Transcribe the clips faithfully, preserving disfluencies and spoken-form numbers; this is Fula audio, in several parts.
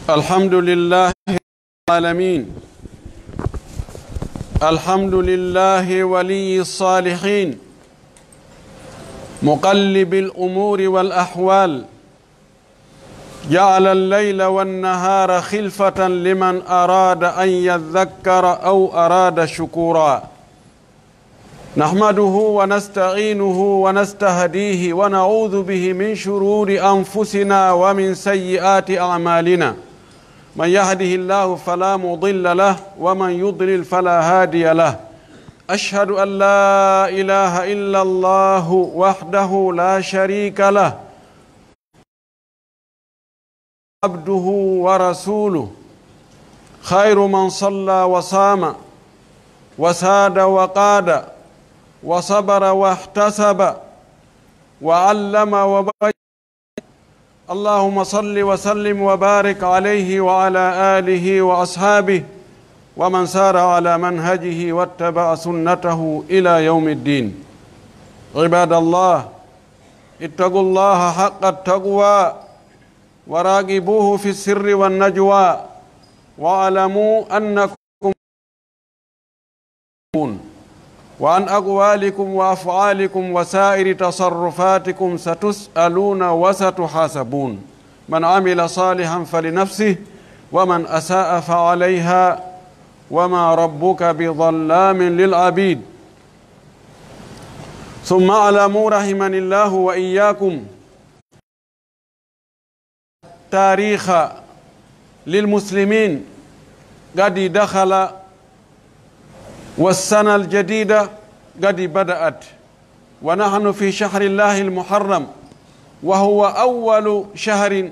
الحمد لله رب العالمين. الحمد لله ولي الصالحين، مقلب الأمور والأحوال، جعل الليل والنهار خلفة لمن أراد أن يذكر أو أراد شكورا. نحمده ونستعينه ونستهديه ونعوذ به من شرور أنفسنا ومن سيئات أعمالنا. من يهده الله فلا مضل له ومن يضلل فلا هادي له. أشهد أن لا إله إلا الله وحده لا شريك له. عبده ورسوله، خير من صلى وصام وساد وقاد وصبر واحتسب وعلم وبين. اللهم صل وسلم وبارك عليه وعلى آله وأصحابه ومن سار على منهجه واتبع سنته إلى يوم الدين. عباد الله، اتقوا الله حق التقوى وراقبوه في السر والنجوى واعلموا أنكم وعن أقوالكم وأفعالكم وسائر تصرفاتكم ستسألون وستحاسبون. من عمل صالحا فلنفسه ومن أساء فعليها وما ربك بظلام للعبيد. ثم اعلموا رحمني الله وإياكم تاريخ للمسلمين قد دخل والسنة الجديدة قد بدأت، ونحن في شهر الله المحرم، وهو أول شهر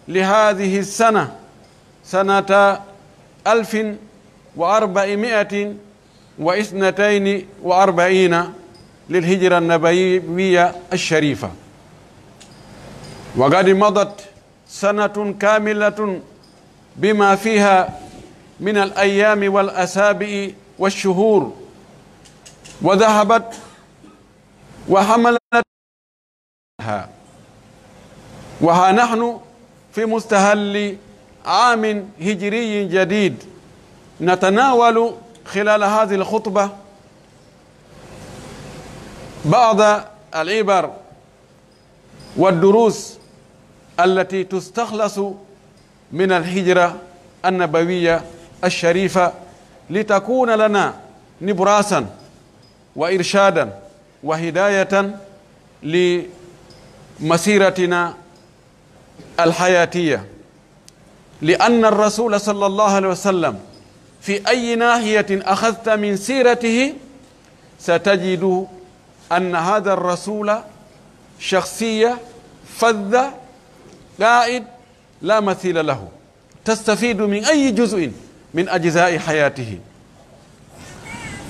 لهذه السنة، سنة ألف وأربعمائة واثنتين وأربعين للهجرة النبوية الشريفة، وقد مضت سنة كاملة بما فيها من الأيام والأسابيع والشهور، وذهبت وحملت ها. وها نحن في مستهل عام هجري جديد، نتناول خلال هذه الخطبة بعض العبر والدروس التي تستخلص من الهجرة النبوية الشريفة، لتكون لنا نبراسا وإرشادا وهداية لمسيرتنا الحياتية، لأن الرسول صلى الله عليه وسلم في أي ناحية أخذت من سيرته ستجد أن هذا الرسول شخصية فذة، قائد لا مثيل له، تستفيد من أي جزء من أجزاء حياته.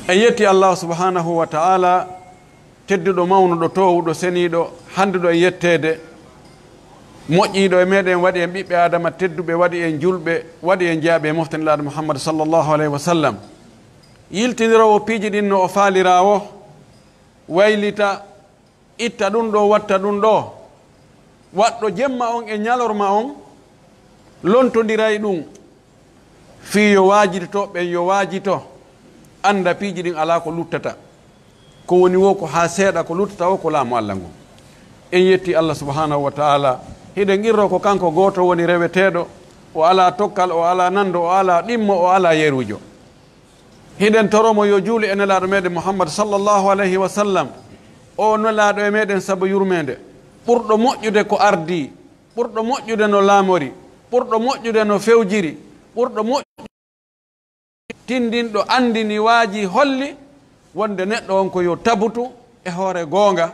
En yetti Allah subhanahu wa ta'ala, tedduɗo, mawnuɗo, toowuɗo, seniiɗo, handuɗo e yetteede, moƴƴiiɗo e meɗen, waɗi en ɓiɓɓe Adama tedduɓe, waɗi en julɓe, waɗi en jeyaaɓe e mofte Nelaaɗo Muhammad sallallahu alayhi wa sallam. Yiltiniroowo piiji ɗin no o faaliraawo, waylita, itta ɗum ɗo, watta ɗum ɗo, waɗɗo jemma on e ñalorma on, lontondiray ɗum, fii yo waajitoto ɓen yo waajito, annda piiji ɗin alaa ko luttata. Ko woni wo ko haa seeɗa ko luttata wo ko laamu Allah ngun. En yetti Allah subhanahu wa ta'ala, hiɗen qirro ko kanko gooto woni reweteeɗo, o alaa tokkal, o alaa nanndo, o alaa ɗimmo, o alaa yeruujo. Hiɗen toromo yo juulu e Nelaaɗo meɗen Muhammad sallallahu alayhi wa sallam, o Nelaaɗo e meɗen sabu yurmeende, ɓurɗo moƴƴude ko ardii, ɓurɗo moƴƴude no laamori, ɓurɗo moƴƴude no fewjiri, ɓurɗo moƴƴude tindinɗo anndini waaji holli wonde neɗɗo on ko yo tabutu e hoore goonga,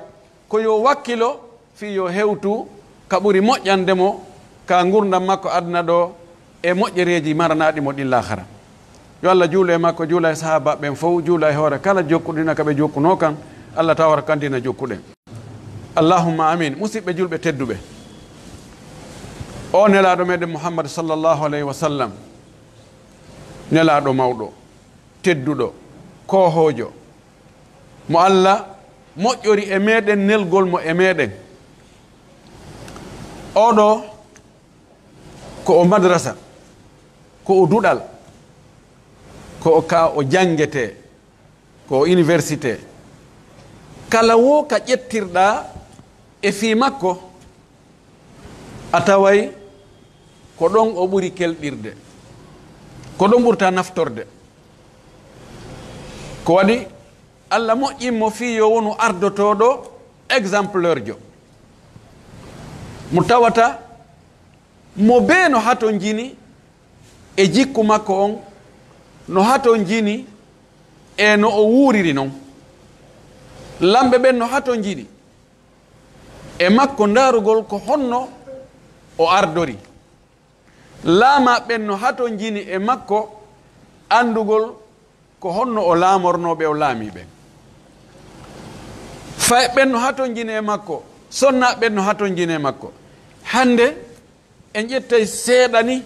ko yo wakkilo fii yo hewtu ka ɓuri moƴƴande mo ka ngurndan makko aduna ɗo e moƴƴereeji maranaaɗi mo ɗin laakara. Yo Allah juulu e makko, juula e sahaabaaɓe ɓen fow, juula e hoore kala jokkuɗo diina ka ɓe jokkunoo kan, Allah tawata kan diina jokkuɗen. Allahumma amin. Musiɓɓe julɓe tedduɓe, o Nelaaɗo meɗen Muhammad sallallahu alayhi wa sallam, Nelaaɗo mawɗo, tedduɗo, koohoojo, mo Allah moƴƴori e meɗen, nelgol mo e meɗen. Oɗo ko o madrasa, ko o duɗal, ko o ka o janngetee, ko o université. Kala wo ka ƴettirɗaa e fii makko, a taway ko ɗon o ɓuri kelɗirde, ko ɗon ɓurta naftorde. Ko waɗi Alla moƴƴin mo fii yo wonu ardotooɗo, exemplaire jo, mo tawata mo bee no hatonjini e jikku makko on, no hatonjini e no o wuuriri non. Lamɓe ɓen no hatonjini e makko ndaarugol ko honno o ardori. Laamaaɓe ɓen no hatonjini e makko anndugol ko honno o laamornoo ɓe o laamii ɓen. Fayɓe ɓen no hatonjini e makko, sonnaaɓe ɓen no hatonjini e makko. Hannde en ƴettay seeɗa ni,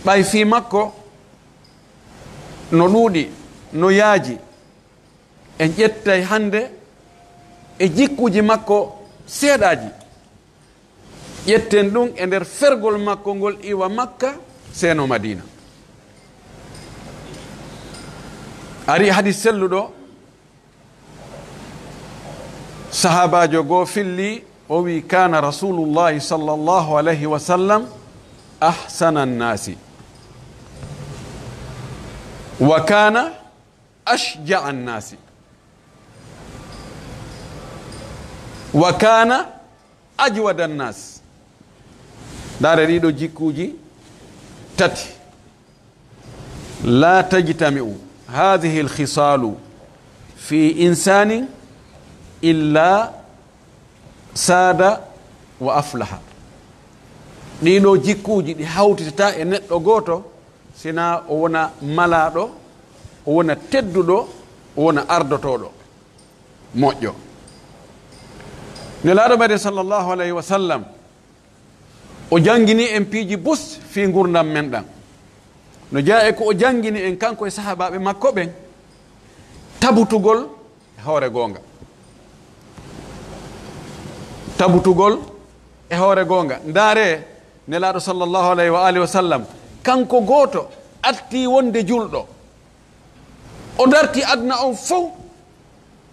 ɓay fii makko no ɗuuɗi, no yaaji. En ƴettay hannde e jikkuuji makko seeɗaaji. Ƴetten ɗum e nder fergol makko ngol iwa Makka, seeno Madiina. Ari hadis selluɗo, sahaabaajo goo filli, o wi: "Kana Rasulullahi sallallahu alayhi wa sallam ahsana nnasi, wa kana ashja'a nnasi, wa kana ajwada nnas." Ndaare ɗiɗo jikkuuji tati. "La tajtami'u hadhihi lkhisalu fi insanin illa sada wa aflaha." Ɗiɗo jikkuuji ɗi hawtitata e neɗɗo gooto, sina o wona malaaɗo, o wona tedduɗo, o wona ardotooɗo moƴƴo. Nelaaɗo meɗen sallallahu alayhi wa sallam, o janngini en piiji bus fii ngurndan men ɗan. No jeyaa e ko o janngini en kanko e sahaabaaɓe makko ɓen, tabutugol e hoore goonga. Tabutugol e hoore goonga. Ndaare, Nelaaɗo sallallahu alayhi wa alihi wa sallam, kanko gooto atti wonde julɗo. O darti aduna on fow,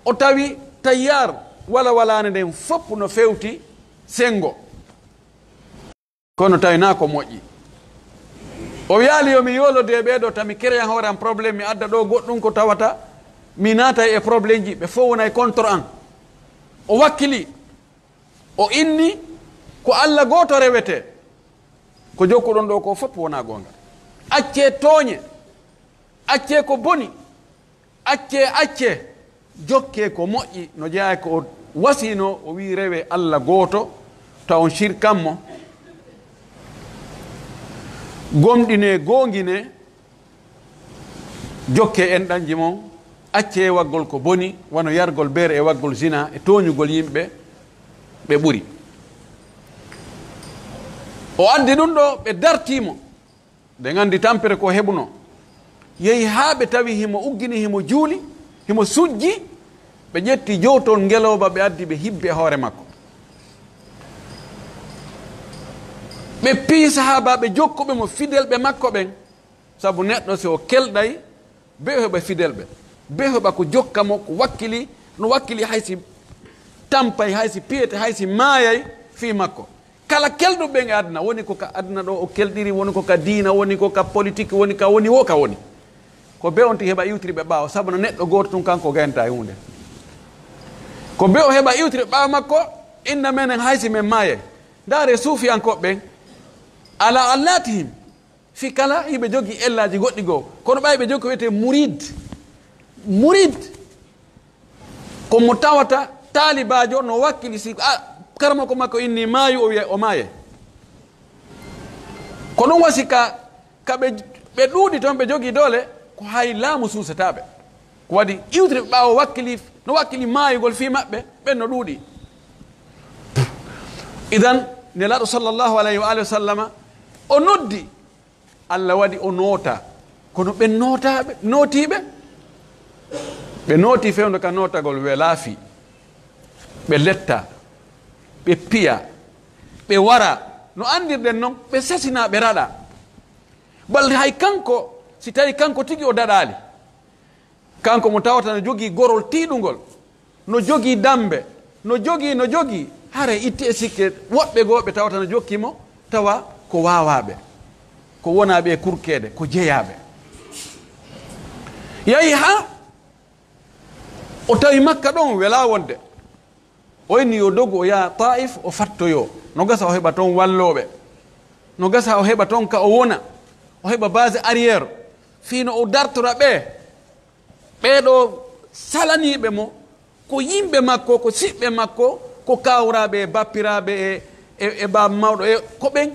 o tawi tayyar wala walaande nden fow no fewti senngo. Kono tawi naa ko moƴƴi. O wiyaali yo mi yoolode e ɓee ɗoo, tan mi kereyan hoore am problème, mi adda ɗoo goɗɗum ko tawata mi naatay e problèmeji, ɓe fow wonay contre an. O wakkili, o inni ko Alla gooto rewetee, ko jokkuɗon ɗoo ko fow wonaa goonga. Accee tooñe, accee ko boni, accee, accee, jokkee ko moƴƴi, no jeyaa e ko o wasiinoo, o wi'i rewee Alla gooto, taw on shirkan mo. Gomɗinee, goonginee, jokkee enɗanji mon, accee waggol ko boni, wano yargol beere e waggol zina e tooñugol yimɓe, ɓe ɓuri. O addi ɗum ɗoo, ɓe dartii mo. Ɓe nganndi tampere ko heɓunoo. Yehi haa ɓe tawi himo uggini, himo juuli, himo sujji. Ɓe ƴetti jowtol ngelooba, ɓe addi, ɓe hibbi e hoore makko. Ɓe piyi sahaabaaɓe jokkuɓe mo, fidelɓe makko ɓen. Sabu neɗɗo, si o kelɗay, bee o heɓa fidelɓe, bee o heɓa ko jokka mo, ko wakkili, no wakkili hay si tampay, hay si piyete, hay si maayay fii makko. Kala kelɗuɓe ɓen e aduna, woni ko ka aduna ɗoo o kelɗiri, woni ko ka diina, woni ko ka politik, woni ka woni wo ka woni. Ko bee on tigi heɓa iwtiri ɓe ɓaawo, sabu no neɗɗo gooto tun kanko gaynataa e huunde. Ko bee o heɓa iwtiri ɓaawo makko, inna menen hay si men maayay. Ndaare suufiyankooɓe ɓen, ala allatihim, fii kala hiɓe jogii ellaaji goɗɗi goo. Kono ɓay ɓe jogii ko wiyetee murid. Murid ko mo tawata taalibaajo no wakkili, si a, karamoko makko inni maayu, o wiya o maayay. Ko ɗum wasi ka, ka ɓe, ɓe ɗuuɗi toon, ɓe jogii doole, ko hay laamu suusataa ɓe. Ko waɗi iwtiri ɓe ɓaawo wakkili, no wakkili maayugol fii maɓɓe, ɓen no ɗuuɗi. Idan, Nelaaɗo sallallahu alayhi wa alihi wa sallama, o noddi, Alla waɗi o nootaa. Kono ɓen nootaaɓe, nootiiɓe, Ɓe nooti fewndo ka nootagol welaafi. Ɓe letta, ɓe piya, ɓe wara. No anndirɗen non, ɓe sesina, ɓe raɗa. Balde hay kanko, si tawi kanko tigi o daɗaali. Kanko mo tawata no jogii gorol tiiɗungol, no jogii dambe, no jogii, no jogii. Hare itti e sikke, woɓɓe goo ɓe tawata no jokki mo, tawa ko waawaaɓe, ko wonaaɓe e kurkeede, ko jeyaaɓe. Yahi haa o tawi Makka ɗon welaa wonde. O inni yo dogu, o yaha Taif, o fattoyoo. No gasa o heɓa toon wallooɓe. No gasa o heɓa toon ka o wona. O heɓa base arrière. Fii no o dartora ɓee. Ɓee ɗoo salaniiɓe mo, ko yimɓe makko, ko siɓɓe makko, ko kawraaɓe e bappiraaɓe e, e, e baaba mawɗo, e ko ɓen.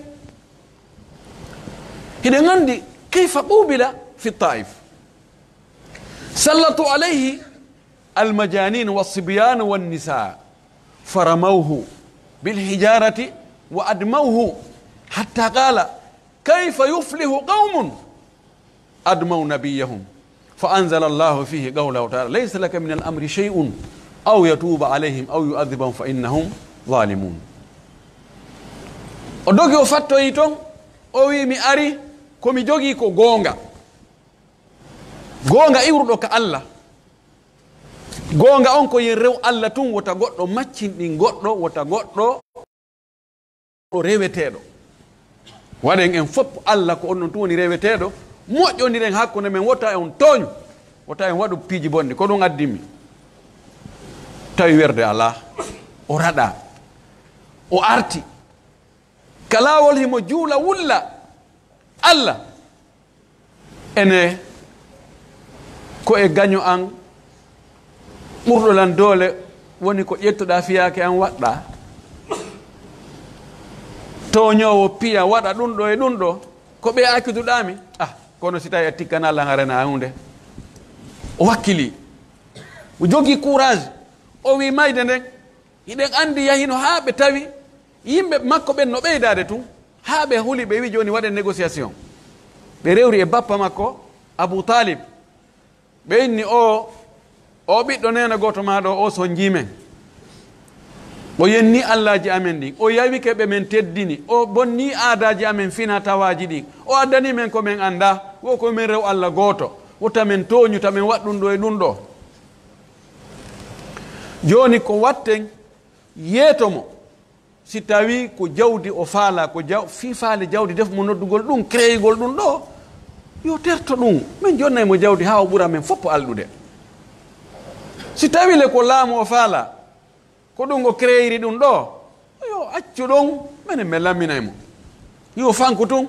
Hiɗen anndi kayfa qubila fi Taif. Sallatu alayhi almajanin wa sibyan wa nisa, faramawhu bilhijarati wa admawhu, hatta qala, kayfa yuflihu qawmun admaw nabiyahum, fa anzala Allahu fihi qawlahu taala, laysa laka min al-amri shay'un aw yatuba alayhim aw yu'adhibahum fa innahum zalimun. O dogi, o fattoyi ton, o wi, mi ari, ko mi jogii ko goonga. Goonga iwruɗo ka Allah. Goonga on ko yen rew Allah tun, wota goɗɗo maccinɗin goɗɗo, wota goɗɗo o reweteeɗo. Waɗen en fof Allah ko on ɗon tun woni reweteeɗo, moƴƴondiren hakkunde men, wota on tooñu, wota en waɗu piiji bonɗi. Ko ɗum addimi. Tawi werde alaa, o raɗa, o arti. Ka laawol himo juula wulla. Allah, ene ko e gaño an ɓurɗo lan doole woni ko ƴettuɗaa fiyaake an waɗɗaa. Tooñoowo piya waɗa ɗum ɗo e ɗum ɗo, ko ɓe accuduɗaa mi? Ah, kono si tawi a tikkana lan a rena huunde. O wakkili. O jogii courage. O wi mayde nden. Hiɗen anndi yahino haa ɓe tawi yimɓe makko ɓen no ɓeydaade tun, haa ɓe huli, ɓe wi, jooni waɗen négociation. Ɓe rewri e bappa makko, Abu Talib. Ɓe inni, o, o ɓiɗɗo neena gooto maa ɗo, o sonjii men. O yenni allaaji amen ɗin. O yawike ɓe men teddini. O bonni aadaaji amen fina tawaaji ɗin. O addani men ko men anndaa. Wo ko men rew Allah gooto. Wota men tooñu, ta men waɗ ɗum ɗo e ɗum ɗo. Jooni ko watten, yeeto mo. Si tawi ko jawdi o faala, ko jaw-, fii faale jawdi, def mo noddugol ɗum, créeygol ɗum ɗo, yo terto ɗum. Men jonnay mo jawdi haa o ɓura men fof alɗude. Si tawi le ko laamu o faala, ko ɗum o créeyri ɗum ɗo, yo accu ɗum, menen men lamminay mo. Yo fanku tun.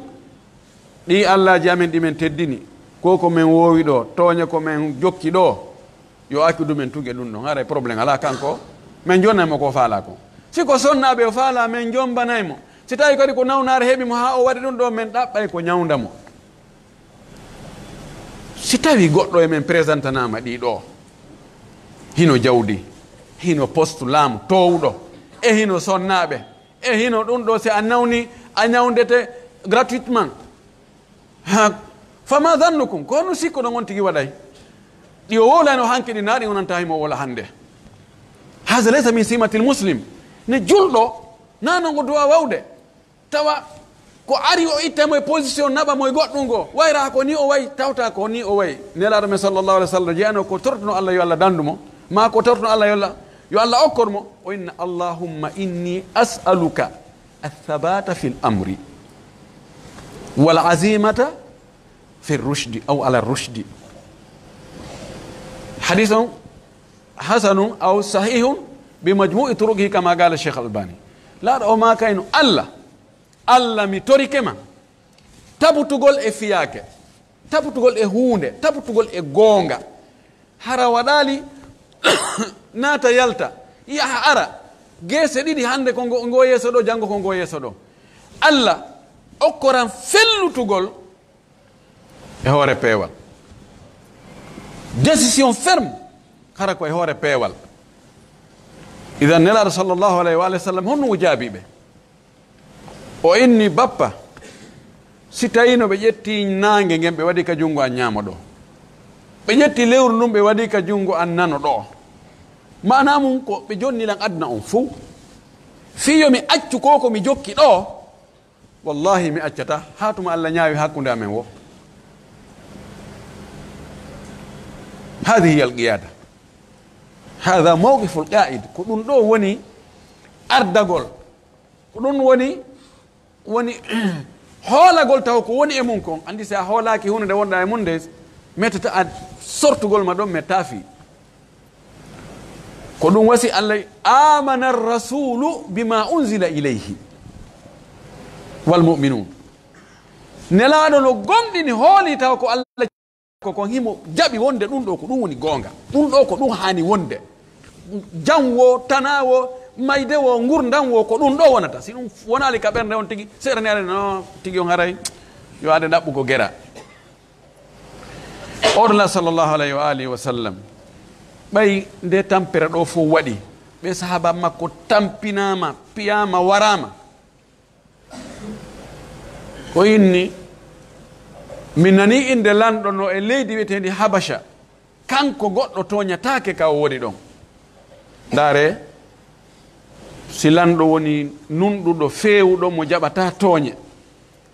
Ɗi allaaji amen ɗi men teddini, ko ko men woowi ɗo, tooñe ko men jokki ɗo, yo accu ɗum men tuge ɗum ɗon. Haray problème alaa kanko, men jonnay mo ko faala ko. Si ko sonnaaɓe o faala, men jombanay mo. Si tawi kadi ko nawnaare heɓi mo haa o waɗi ɗum ɗo, men ɗaɓɓay ko ñawnda mo. Si tawi goɗɗo e men présentanaama ɗi ɗo, hino jawdi, hino poste laamu toowuɗo, e hino sonnaaɓe, e hino ɗum ɗo, si a nawni, a ñawndete gratuitement. Ha, fama zannukum, ko honno sikkoɗon on tigi waɗay? Ɗi o wowlayno hanki ɗi, naa ɗi wonanta himo wola hannde. Haza laysa min simatil muslim. Ne julɗo, naa non o duwa wawde. Tawa ko ari o itta mo e position, naɓa mo e goɗɗum goo. Wayra ko ni o wayi, tawta ko ni o wayi. Nelaaɗo men sallallahu alaihi wasallam jeyano ko tortuno Allah yo Allah dandu mo, ma ko tortuno Allah yo Allah, yo Allah okkor mo. O inna, "Allahumma inni as'aluka athabata fil amri wal azimata fi rushdi aw ala rushdi." Hadithun hasanun aw sahihun bi majmu'i turuqihi kama qala Sheikh Albani. Laaɗo o maakayno, Allah, Allah, mi torike ma tabutugol e fiyaake, tabutugol e huunde, tabutugol e goonga. Hara waɗaali naata yalta, yaha ara, geese ɗiɗi, hannde ko ngo, ngo yeeso ɗo, janngo ko ngo yeeso ɗo. Allah okkoran fellutugol e hoore peewal. Décision ferme, hara ko e hoore peewal. Idan Nelaaɗo sallallahu alayhi wa alihi wa sallam, honno o jaabii ɓe? O inni, "Bappa, si tawii no ɓe ƴetti naange ngen, ɓe waɗi ka junngo an ñaamo ɗo, Ɓe ƴetti lewru ndun, ɓe waɗi ka junngo an nano ɗoo. Maanaa mun ko ɓe jonni lan aduna on fow. Fii yo mi accu ko ko mi jokki ɗoo, wallahi mi accataa, haa tuma Allah ñaawi hakkunde amen woo. Haadihi al qiyaada. Haada mawqiful qaa'id. Ko ɗun ɗoo woni ardagol. Ko ɗun woni, woni hoolagol taw ko woni e mun kon. Anndi si a hoolaaki huunde nde wonɗaa e mun nde, metata a sortugol ma ɗon mettaa fii. Ko ɗun wasi Allah, "Aamana ar-rasuulu bimaa unzila ilayhi wal mu'minuun." Nelaaɗo no gomɗini, hooli taw ko Allah ko kon himo jaɓi wonde ɗun ɗoo ko ɗun woni goonga. Ɗun ɗoo ko ɗun haani wonde. Jam woo, tanaa woo, mayde woo, ngurndan woo, ko ɗun ɗoo wonata. Si ɗun wonaali ka ɓernde on tigi, seeɗa ni aɗa no tigi on haray, yo aɗa ɗaɓɓugo gera. Oɗola sallallahu alayhi wa alihi wa sallam, ɓay nde tampere ɗoo fow waɗi, ɓe sahaaba makko tampinaama, piyaama, waraama. O inni, "Mi nanii innde lanɗo no e leydi wi'eteendi Habasha. Kanko goɗɗo tooñataake ka o woni ɗon." Ndaaree, si lanɗo woni nunɗuɗo, feewuɗo, mo jaɓataa tooñe,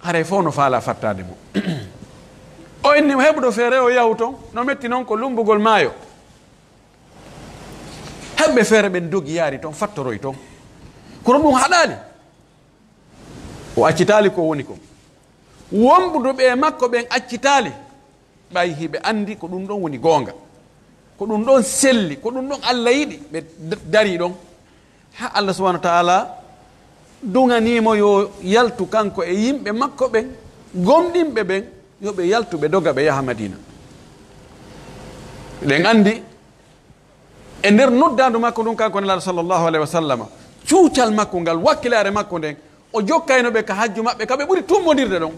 haray fow no faalaa fattaade mo. O inni, mo heɓuɗo feere o yahu ton, no metti non ko lummbugol maayo. Heɓɓe feere ɓen dogi yaari ton, fattoroy ton. Kono ɗun haɗaali. O accitaali ko woni kon. Wonɓe e makko ɓen accitaali, ɓay hiɓe anndi ko ɗun ɗon woni goonga. Ko ɗun ɗon selli, ko ɗun ɗon Allah yiɗi, ɓe d-, darii ɗon. Haa Allah subhanahu wa ta'ala duŋanii mo yo yaltu kanko e yimɓe makko ɓen, gomɗinɓe ɓen, yo ɓe yaltu, ɓe doga, ɓe yaha Madina. Eɗen anndi, e nder noddaandu makko ndun, kanko Nelaaɗo sallallahu alayhi wa sallama, cuucal makko ngal, wakkilaare makko nden, o jokkayno ɓe ka hajju maɓɓe, ka ɓe ɓuri tummbondirde ɗon.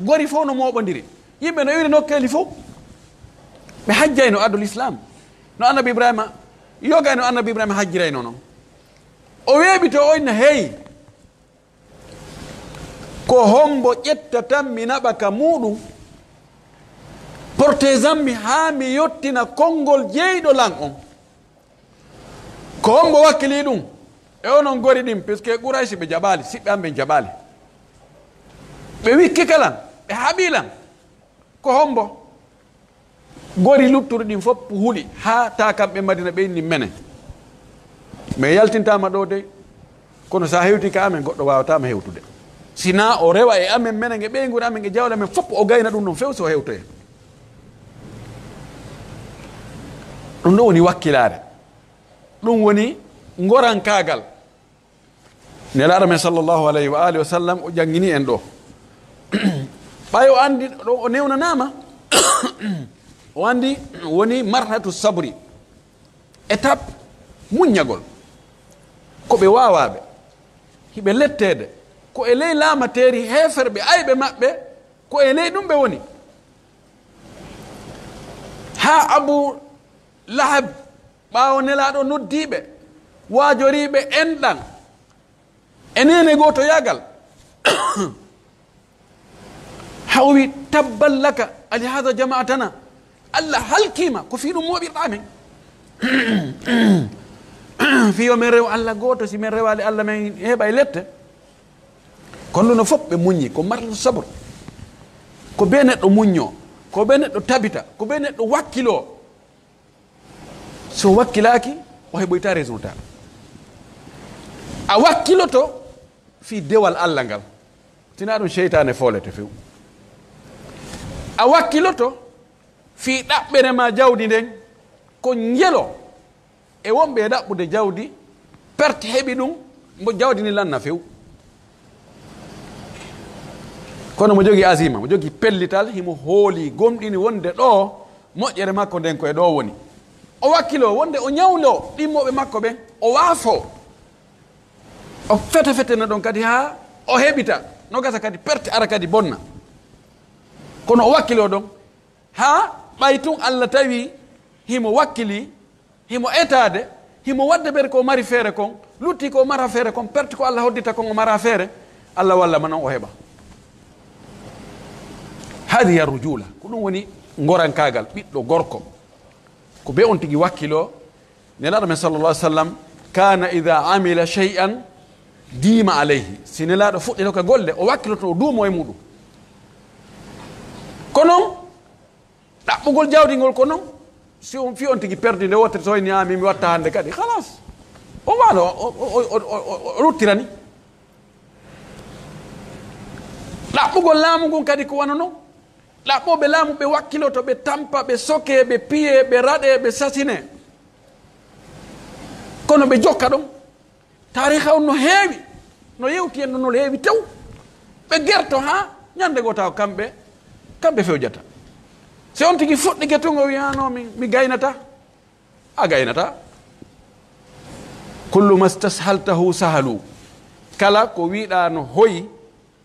Gori fow no mooɓondiri. Yimɓe no iwri nokkeeli fow. Ɓe hajjayno ado Lislaam. No Annabi Ibrahima, yogay no Annabi Ibrahima hajjirayno non. O weeɓito, o inna, "Hey, ko hombo ƴettatammi naɓa ka muuɗum? Portesammi haa mi yottina konngol jeyɗo lan on." Ko hombo wakkili ɗum? E onon gori ɗin, puisque Qurayshi ɓe jaɓaali, siɓɓe an ɓen jaɓaali. Ɓe wikki kalan, ɓe haɓi lan. Ko hombo? Gori luttuɗi ɗin fof huli, haa ta kamɓe Madina ɓe inni menen. Mais yaltintaama ɗo dey, kono sa hewti ka amen, goɗɗo waawataa ma hewtude. Sina o rewa e amen, menen e ɓeynguure amen e jawle amen fof, o gayna ɗum ɗon few so o hewtoye. Ɗum ɗo woni wakkilaare. Ɗum woni ngorankaagal. Nelaaɗo men sallallahu alayhi wa alihi wa sallam, o janngini en ɗo. Ɓay o anndi, ɗo o newnanaama, o anndi woni marhatu sabri, étape muññagol. Ko ɓe waawaaɓe, hiɓe letteede, ko e ley laamateeri heeferɓe, ayɓe maɓɓe, ko e ley ɗum ɓe woni. Haa Abu Lahab, ɓaawo Nelaaɗo noddiiɓe, waajoriiɓe enɗan e neene gootoyaagal, haa o wi, "Tabban laka, alihada jama'atana?" Allah halkiima, ko fii ɗum mooɓirɗaa men. Fii yo men rew Allah gooto, si men rewaali Allah, men heɓay lette. Kono ɗum fof ɓe muññi, ko marhatu sabr. Ko bee neɗɗo muññoo, ko bee neɗɗo tabita, ko bee neɗɗo wakkiloo. So wakkilaaki, o heɓoyta résultat. A wakkiloto fii dewal Allah ngal. Tinaa ɗum seytaane foolete few. A wakkiloto fii ɗaɓɓere ma jawdi nden, ko njelo e wonɓe e ɗaɓɓude jawdi, perte heɓi ɗum, mbo jawdi ni lanna few. Kono mo jogi azima, mo jogi pellital, himo hooli, gomɗini wonde ɗo moƴƴere makko nden ko e ɗo woni. O wakkilo wonde o ñawlo ɗimmooɓe makko ɓen, o waafo. O fete fete no ɗon kadi haa o heɓita, no gasa kadi perte ara kadi bonna. Kono o wakkilo ɗon, haa ɓay tun Allah tawi himo wakkili, himo etaade, himo waɗde ɓer ko mari feere kon, lutti ko mara feere kon, perte ko Allah hoddita kon o mara feere, Allah walla ma non o heɓa. Hadihi rujula, ko ɗum woni Ngorankaagal ɓiɗɗo gorko, ko be on tigi wakkilo. Nelaaɗo men sallallahu alaihi wasallam, kana idha amila shay'an dima alayhi. Si Nelaaɗo fuɗɗino ka golle, o wakkiloto, o duumo e muɗum. Ko non, ɗaɓɓugol jawdi ngol ko non. Si on fi on tigi perdi nde wotere, so inni, "Ah, mi, mi watta hannde kadi, khalas." O wano, o, o, o ruttirani. Ɗaɓɓugol laamu ngun kadi ko wano non. Ɗaɓɓooɓe laamu ɓe wakkiloto, ɓe tampa, ɓe soke, ɓe piye, ɓe raɗe, ɓe sasine. Kono ɓe jokka ɗon. Taariha on no heewi, no yewti en ɗon, no heewi tew. Ɓe gerto haa ñande goo taw kamɓe, kamɓe fewjata. Si on tigi fuɗɗike tun, o wiya, "Ah, no, mi, mi gaynata." A gaynata. Kullu ma stashaltahu sahalu. Kala ko wiɗa no hoyi,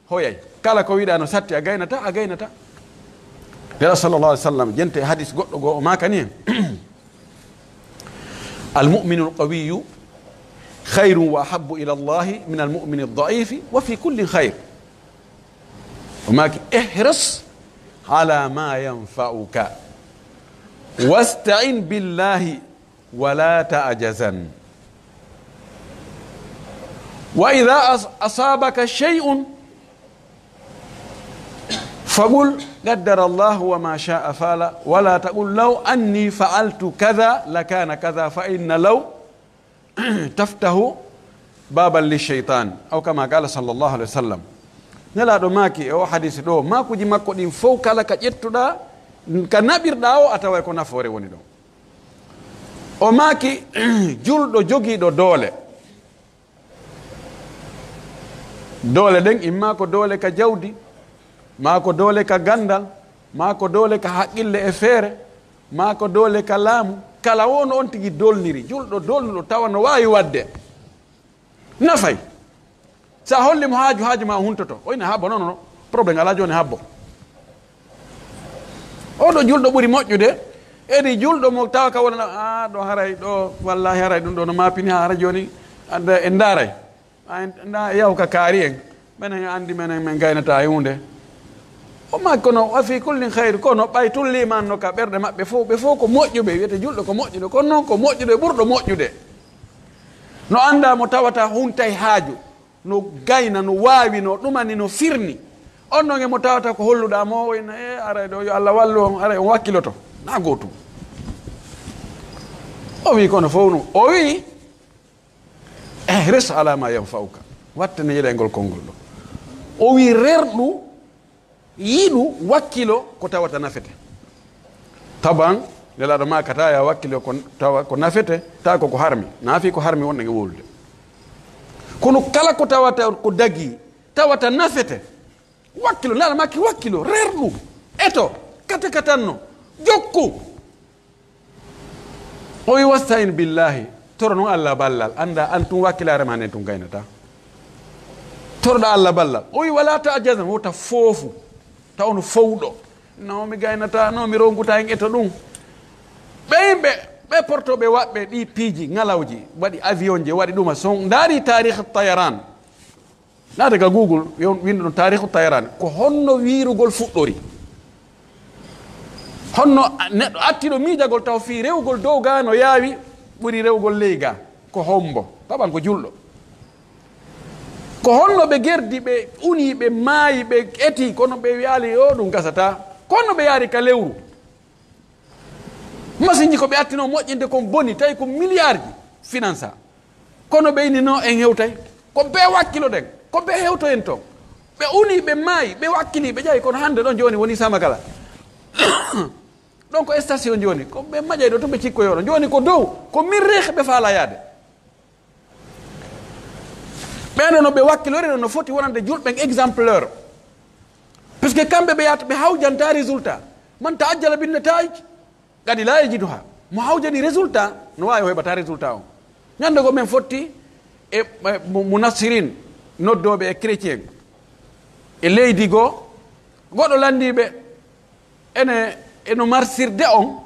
hoyay. Kala ko wiɗa no satti, a gaynata, a gaynata. Nela sallallahu alaihi wasallam, jente hadis goɗɗo goo, o maakani en. Al mu'minu al qawiyyu khayrun wa ahabbu ila Allahi min al mu'mini al da'ifi wa fi kullin khayr. O maaki, "Ihris ala ma yanfa'uka. Wasta'in billahi wala ta'jazan. Wa idha as-, asabaka shay'un, faqul, qaddara Allahu wa ma sha'a fa'ala, wala taqul law anni fa'altu kadha lakana kadha, fa inna law taftahu baban li shaytan." Aw kama qala sallallahu alaihi wasallam. Nelaaɗo maaki e o hadisi ɗo, maakuji makko ɗin fow kala ka ƴettuɗa, ka naɓirɗa o, a taway ko nafoore woni ɗon. O maaki, julɗo jogiiɗo doole. Doole ɗen imma ko doole ka jawdi, maa ko doole ka gandal, maa ko doole ka haqqille e feere, maa ko doole ka laamu. Kala wo no on tigi dolniri, julɗo dolnuɗo tawa no waawi wadde nafay. Sa holli mo haaju, haaju ma huntoto. O ina habbo, non, non, non. Problème alaa jooni, habbo. O ɗo julɗo ɓuri moƴƴude. Edi julɗo mo tawa ka wona, "Ah, ɗo haray ɗo, wallahi haray ɗum ɗo no mapini ha haray jooni, anda en ndaray. Ah, en nda yaw ka kaari en. Menen andi menen men gaynata e hunde." O ma kono, "Wa fi kullin khayr," kono ɓay tulli man no ka ɓerɗe maɓɓe fof, ɓe fof ko moƴƴuɓe, wiyete julɗo ko moƴƴude, kono noon ko moƴƴude ɓurɗo moƴƴude. No anda mo tawata huntay haaju. No gayna, no waawi, no ɗumani, no firni. On non e mo tawata ko holluɗa mo, o ina, "E, aray ɗo, yo Allah wallu on, aray on wakkiloto." Na gootum. O wi kono fof no. O wi, "Ihris ala ma yanfa'uka." Wattane yeɗe ngol konngol ɗo. O wi, "Rerɗu, yiɗu, wakkilo ko tawata nafete." Taban, Nelaaɗo maakata ya wakkilo ko tawa ko nafete, tawa ko ko harmi. Naafi ko harmi wonɗen e wowlude. Kono kala ko tawata ko dagi, tawata nafete, wakkilo, Nelaaɗo maaki wakkilo, rerɗu, eto, kata katanno, jokku. O wi, "Wasta'in billahi," toro non Allah ballal, anda an tun wakkilaare ma nden tun gaynata. Toroɗa Allah ballal. O wi, "Wala ta'jazan," wota foofu, taw no fowɗo. "No mi gaynata, no mi ronguta en eto ɗum." Ɓe yimɓe, ɓe portoɓe waɗɓe ɗi piiji, ŋalawji, waɗi avion ji, waɗi ɗuma son, ndaari taarikh tayaran. Naata ka Google, yo on winndu ɗon taarikhu tayaran. Ko honno wiirugol fuɗɗori? Honno a-, neɗɗo attiɗo miijagol taw fii rewugol dow gaa no yaawi ɓuri rewugol ley gaa? Ko hombo? Taban ko julɗo. Ko honno ɓe gerdi, ɓe uni, ɓe maayi, ɓe eti, kono ɓe wiyaali, "Yo, ɗum gasataa." Ko honno ɓe yaari ka lewru? Masinji ko ɓe attino moƴƴinde kon boni, tawi ko miliyaarji finansa. Kono ɓe inni, "No, en hewtay." Ko be wakkilo ɗen, ko be hewtoyen ton. Ɓe uni, ɓe maayi, ɓe wakkili, ɓe ƴawi, kono hannde ɗon jooni woni Samakala. Ɗon ko station jooni, ko ɓe maƴay ɗo, to ɓe cikkoyoo ɗon. Jooni ko dow, ko Miriix ɓe faala yaade. Ɓen ɗo no ɓe wakkilori ɗo no foti wonande julɓen exemplaire. Puisque kamɓe ɓe yahata, ɓe hawjanta résultat. Man ta'ajjala bin nataij, kadi la yajiduha. Mo hawjani résultat, no waawi o heɓata résultat on. Ñande go men fotti e, e mu-, munassirin, noddooɓe e chrétien. E leydi goo, goɗɗo lanndii ɓe, ene, eno marsirde on.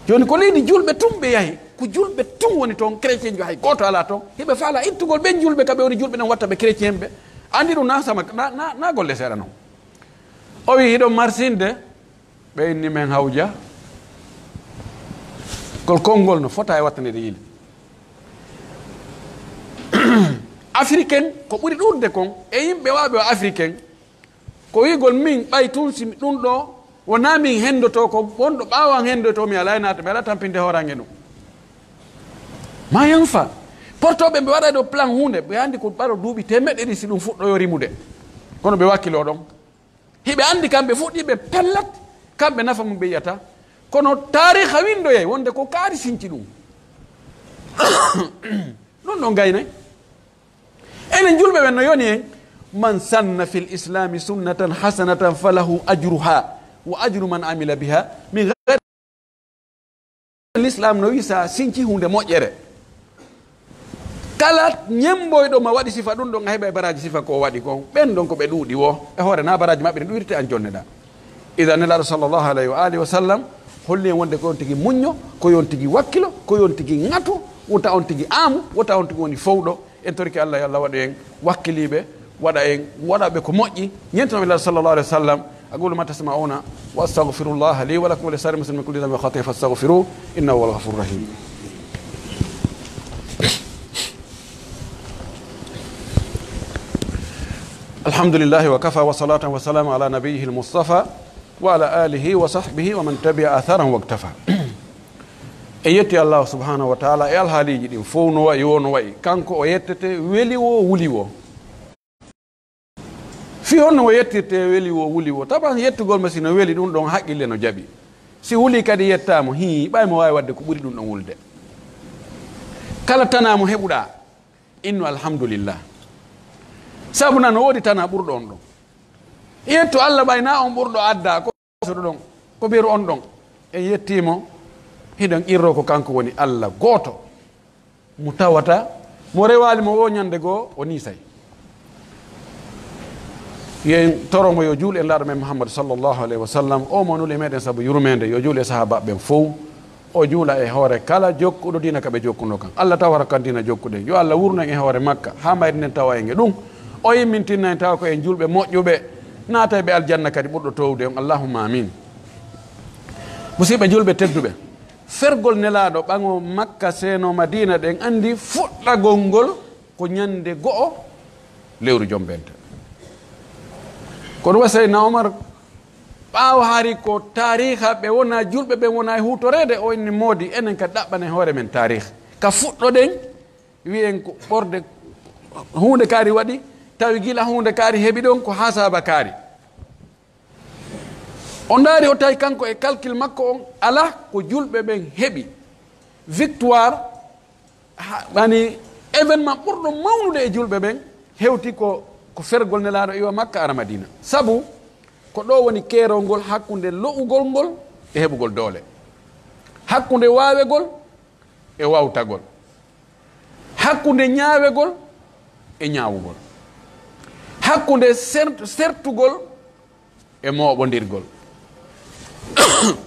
Jooni ko leydi julɓe tun ɓe yahi, ko julɓe tun woni toon, chrétien jo hay gooto alaa toon. Hiɓe faala ittugol ɓen julɓe, ka ɓe woni julɓe ɗen watta ɓe chrétien ɓe. Anndi ɗum na sama, na, na, na golle seeɗa non. O wi hiɗon marsinde, Ɓe inni men hawja. Kol konngol no fota e wattanede yili. Africain, ko ɓuri ɗuuɗde kon, e yimɓe waawɓe o Africain, ko wi'gol min ɓay tun si ɗum ɗo, wonaa min hendoto ko wonɗo ɓaawo an hendoto, mi alaa e naata, mi alaa tampinde hoorange ɗum. Ma yanfa. Portooɓe ɓe waɗa ɗo plan huunde, ɓe anndi ko ɓaro duuɓi teemeɗɗe ɗi si ɗum fuɗɗoyo rimude. Kono ɓe wakkiloo ɗon. Hiɓe anndi kamɓe fuɗɗii ɓe pellat, kamɓe nafa mum ɓe yi'ata. Kono taariha winndoyay wonde ko kaari sinci ɗum. Ɗum ɗon gaynay. Enen julɓe ɓen no yoni en, "Man sanna fil islami sunnatan hasanatan falahu ajruha wa ajru man amila biha min ghayri." L'islam no wi'i sa sinci hunde moƴƴere, kala ñemboyɗo ma waɗi sifa ɗum ɗon, a heɓay baraji sifa ko o waɗi kon. Ɓen ɗon ko ɓe ɗuuɗi wo, e hoore na baraji maɓɓe ɗi ɗuuɗirte an jonneɗa. Idan Nelaaɗo sallallahu alayhi wa alihi wa sallam holli en wonde ko on tigi muñño, ko on tigi wakkilo, ko on tigi ŋato, wota on tigi aamu, wota on tigi woni fowɗo. En torike Allah, yo Allah waɗu en wakkiliiɓe, waɗa en waɗaɓe ko moƴƴi. Ñentino Nelaaɗo sallallahu alayhi wa sallam. أقول ما تسمعون وأستغفر الله لي ولكم ولسائر المسلمين من كل ذنب وخطيئة فاستغفروه إنه هو الغفور الرحيم. الحمد لله وكفى وصلاة وسلام على نبيه المصطفى وعلى آله وصحبه ومن تبع أثره واقتفى. En yetti Allah subhanahu wa ta'ala e alhaaliiji ɗin fow no wa'i wo no wa'i. Kanko o yettete weli wo wuli wo. Fii honno o yettirte weli wo wuli wo? Taban yettugol mo si no weli ɗum ɗon haqqille no jaɓi. Si wuli kadi yettaama, hii, ɓay mo waawi waɗde ko ɓuri ɗum ɗon wulde. Kala tanaa mo heɓuɗaa, innu alhamdulillah. Sabu na no woodi tanaa ɓurɗo on ɗon. Yettu Allah ɓay na on ɓurɗo addaa ko soɗo ɗon, ko beru on ɗon. En yettii mo, hiɗen qirroo ko kanko woni Allah gooto. Mo tawata, mo rewaali mo wo ñande goo, o niisay. Yo en toro mo yo juul e Nelaaɗo men Muhammad sallallahu alayhi wa sallam, o mo nuli meɗen sabu yurmeende, yo juul e sahaabaaɓe ɓen fow. O juula e hoore kala jokkuɗo diina ka ɓe jokkuno kan. Allah taw hara kan diina jokkuɗen. Yo Allah wurno en e hoore makka, haa mayri nden tawa en e ɗum. O yimmintinna en tawa ko en julɓe moƴƴuɓe, naata ɓe aljanna kadi ɓurɗo toowde on. Allahumma amin. Musiɓɓe julɓe tedduɓe, fergol Nelaaɗo ɓaŋo Makka seeno Madiina, ɗen anndi fuɗɗagol ngol ko ñande go'o lewru jombente. Kono wa Seydina Omar, ɓaawo hari ko taariha ɓe wona julɓe ɓen wona e huutoreede, o inni moodi enen ka ɗaɓɓane hoore men taariha. Ka fuɗɗoɗen, wi'en ko ɓorde huunde kaari waɗi, tawi gila huunde kaari heɓi ɗon ko hasaba kaari. O ndaari, o tawi kanko e calcul makko on, ala ko julɓe ɓen heɓi victoire, ha, yani événement ɓurɗo mawnude e julɓe ɓen hewti ko, ko fergol Nelaaɗo iwa Makka ara Madiina. Sabu ko ɗo woni keerol ngol hakkunde lo'ugol ngol e heɓugol doole, hakkunde waawegol e wawtagol, hakkunde ñaawegol e ñaawugol, hakkunde ser-, sertugol e mooɓondirgol.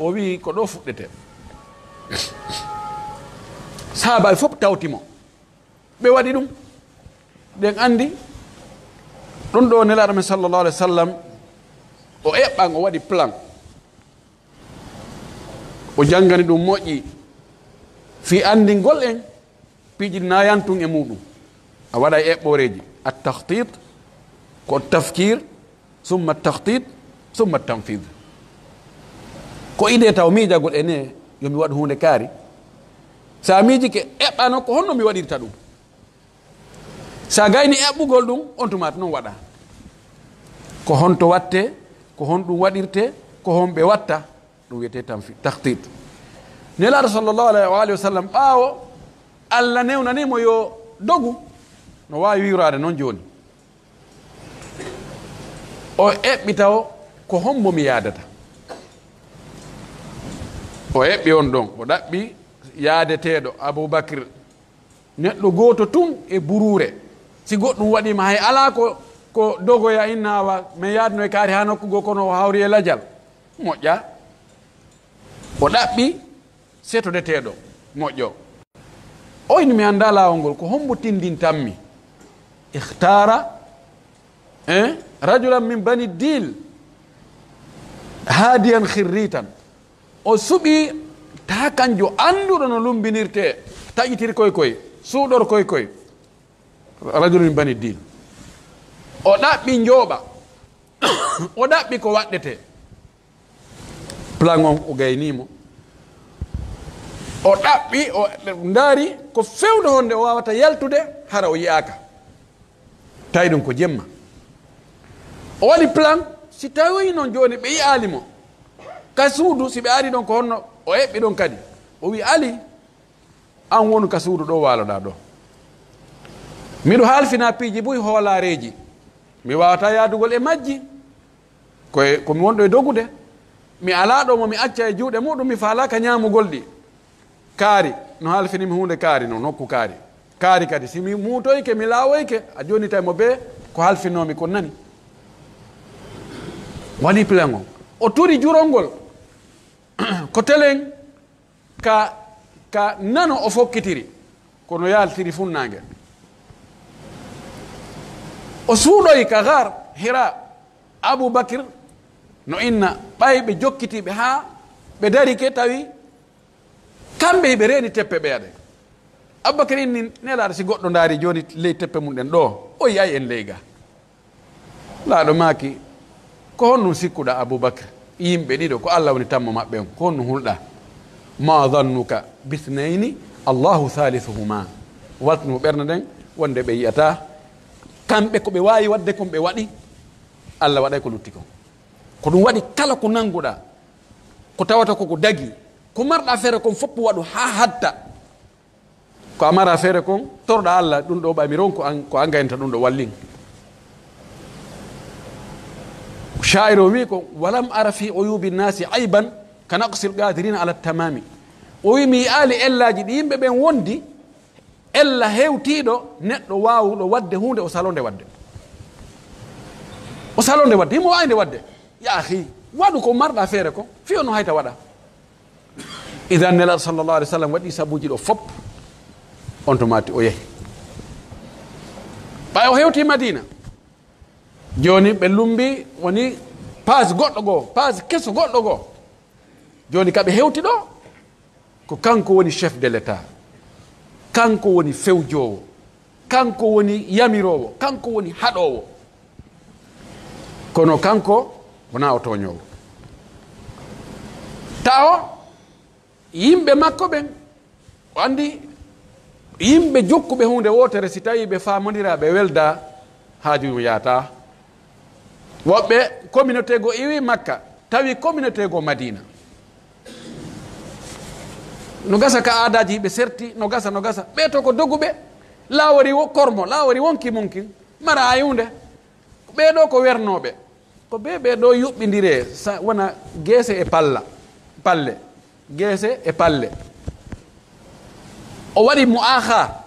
O wi'i ko ɗo fuɗɗete. Sahaabaaɓe fof tawti mo. Ɓe waɗi ɗum. Ɗen anndi ɗum ɗo Nelaaɗo men sallallahu alaihi wa sallam, o eɓɓan, o waɗi plan. O janngani ɗum moƴƴi fii anndingol en piiji ɗi na yantun e muɗum. A waɗa e eɓɓooreeji, at takhtit, ko tafkir, summa takhtit, summa tanfid. Ko idee taw miijagol e ne, yo mi waɗu huunde kaari. Sa miijike eɓɓano, ko honno mi waɗirta ɗum? Sa gayni eɓɓugol ɗum, on tuma noon waɗa. Ko honto watte, ko honɗum waɗirte, ko homɓe watta, ɗum wiyetee tanfi-, takhtit. Nelaaɗo sallallahu alayhi wa alihi wa sallam, ɓaawo Allah newnani mo yo dogu, no waawi wiwraade noon jooni. O eɓɓi taw ko hombo mi yaadata. O eɓɓi on ɗon, o ɗaɓɓi yaadeteeɗo Abubakr, neɗɗo gooto tun e buruure. Si goɗɗum waɗiima, hay alaa ko, ko dogoya inna awa, mi yaadno e kaari haa nokku goo, kono o hawri e lajal. Moƴƴa. O ɗaɓɓi setodeteeɗo moƴƴo. O inni, "Mi anndaa laawol ngol, ko hombo tindintammi?" Ikhtara, eh, rajulan min bani Dil. Haadiyan khirritan. O suɓii taa kanjo annduɗo no lumbinirtee, taƴitir koy koy, suuɗor koy koy. Rajulun min bani Dil. O ɗaɓɓi njooɓa. O ɗaɓɓi ko waɗɗetee. Plan on o gaynii mo. O ɗaɓɓi, o ndaari ko fewndo honde o waawata yaltude, hara o yi'aaka. Tawi ɗum ko jemma. O waɗi plan, si tawi noon jooni ɓe yi'aali mo. Ka suudu, si ɓe ari ɗon, ko honno o eɓɓi ɗon kadi? O wi, "Ali, an wonu ka suudu ɗo waaloɗaa ɗo. Miɗo halfina piiji buy hoolaareeji. Mi waawataa yaadugol e majji. Ko e, ko mi wonɗo e dogude. Mi alaa ɗo mo mi acca e juuɗe muɗum, mi faalaaka ñaamugol ɗi." Kaari, no halfini mi huunde kaari, no nokku kaari. Kaari kadi, si mi muutoyke, mi laawoyke, a jooni tawi mo bee ko halfinoomi kon nani. Wani plan on. O turi jurol ngol. Ko telen ka, ka nano o fokkitiri. Kono yaltiri funnaange. O suuɗoyi ka Gaar Hira. Abu Bakir no inna ɓay ɓe jokkitiiɓe haa ɓe darike tawi kamɓe hiɓe reeni teppe ɓeya ɗen. Abu Bakir inni Nelaaɗo, si goɗɗo ndaari jooni ley teppe mum ɗen ɗo, o yi'ay en ley ga. Laaɗo maaki, "Ko honɗum sikkuɗaa, Abu Bakr? Yimɓe ɗiɗo, ko Allah woni tammo maɓɓe on, ko honɗum hulɗaa?" "Ma zannuka bithnayni Allahu thalithuhuma." Waltunu ɓernde nden, wonde ɓe yi'ataa. Kamɓe ko ɓe waawi waɗde kon ɓe waɗi, Allah waɗay ko lutti kon. Ko ɗum waɗi kala ko nannguɗaa, ko tawata ko ko dagi, ko marɗaa feere kon fof waɗu haa hatta. Ko a mara feere kon, torɗa Allah, ɗum ɗo ɓami ron ko an, ko an gayanta ɗum ɗo wallin. Sha'ir o wi ko, "Walam ara fi uyubi nasi ayban ka naqsil qadirina ala tamami." O wi, "Mi yi'aali ellaaji ɗi yimɓe ɓen wondi, ella hewtiiɗo neɗɗo waawuɗo waɗde huunde o salonde waɗde. O salonde waɗde, himo waawi nde waɗde. Ya akhi, waɗu ko marɗa feere ko, fiyo no hayta waɗa." Idan Nelaaɗo sallallahu alaihi wasallam waɗi sabuuji ɗo fop. On to maati o yehi. Ɓay o hewti Madina. Jooni ɓe lumbi woni paas goɗɗo goo, paas keso goɗɗo goo. Jooni ka ɓe hewti ɗo, ko kanko woni chef de l'État. Kanko woni fewjoowo. Kanko woni yamiroowo. Kanko woni haɗoowo. Kono kanko wonaa o tooñoowo. Tawo yimɓe makko ɓen, o anndi yimɓe jokkuɓe huunde wootere, si tawii ɓe faamondiraa, ɓe weldaa, haaju mum yaataa. Woɓɓe communauté goo iwi Makka, tawi communauté goo Madina. No gasa ka aadaaji ɓe serti, no gasa, no gasa. Ɓee to ko doguɓe, laawori wo-, kormo, laawori wonki mum kin, mara ayunde. Ɓee ɗoo ko wernooɓe. Ko bee ɓee ɗoo yuɓɓindiree, sa-, wona geese e palla, palle, geese e palle. O waɗi mu'aha.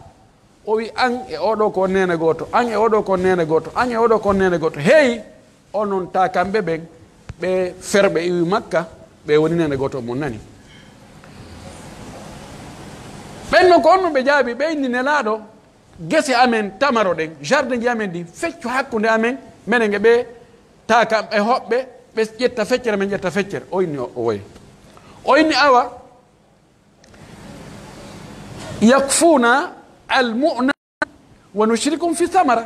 O wi, "An e oo ɗoo ko neene gooto, an e oo ɗoo ko neene gooto, an e oo ɗoo ko neene gooto." Hey, onon taa kamɓe ɓen, ɓe ferɓe iwi Makka, ɓe woni neene gooto mon nani. Ɓen non ko on ɗum ɓe jaabi, ɓe inni, "Nelaaɗo, gese amen tamaro ɗen, jardin ji amen ɗi, feccu hakkunde amen, menen e ɓe, taa kamɓe hoɓɓe, ɓe ƴetta feccere, men ƴetta feccere." O inni o, o woye. O inni, "Awa, yakfuna al-mu'na wa nushrikum fi thamara."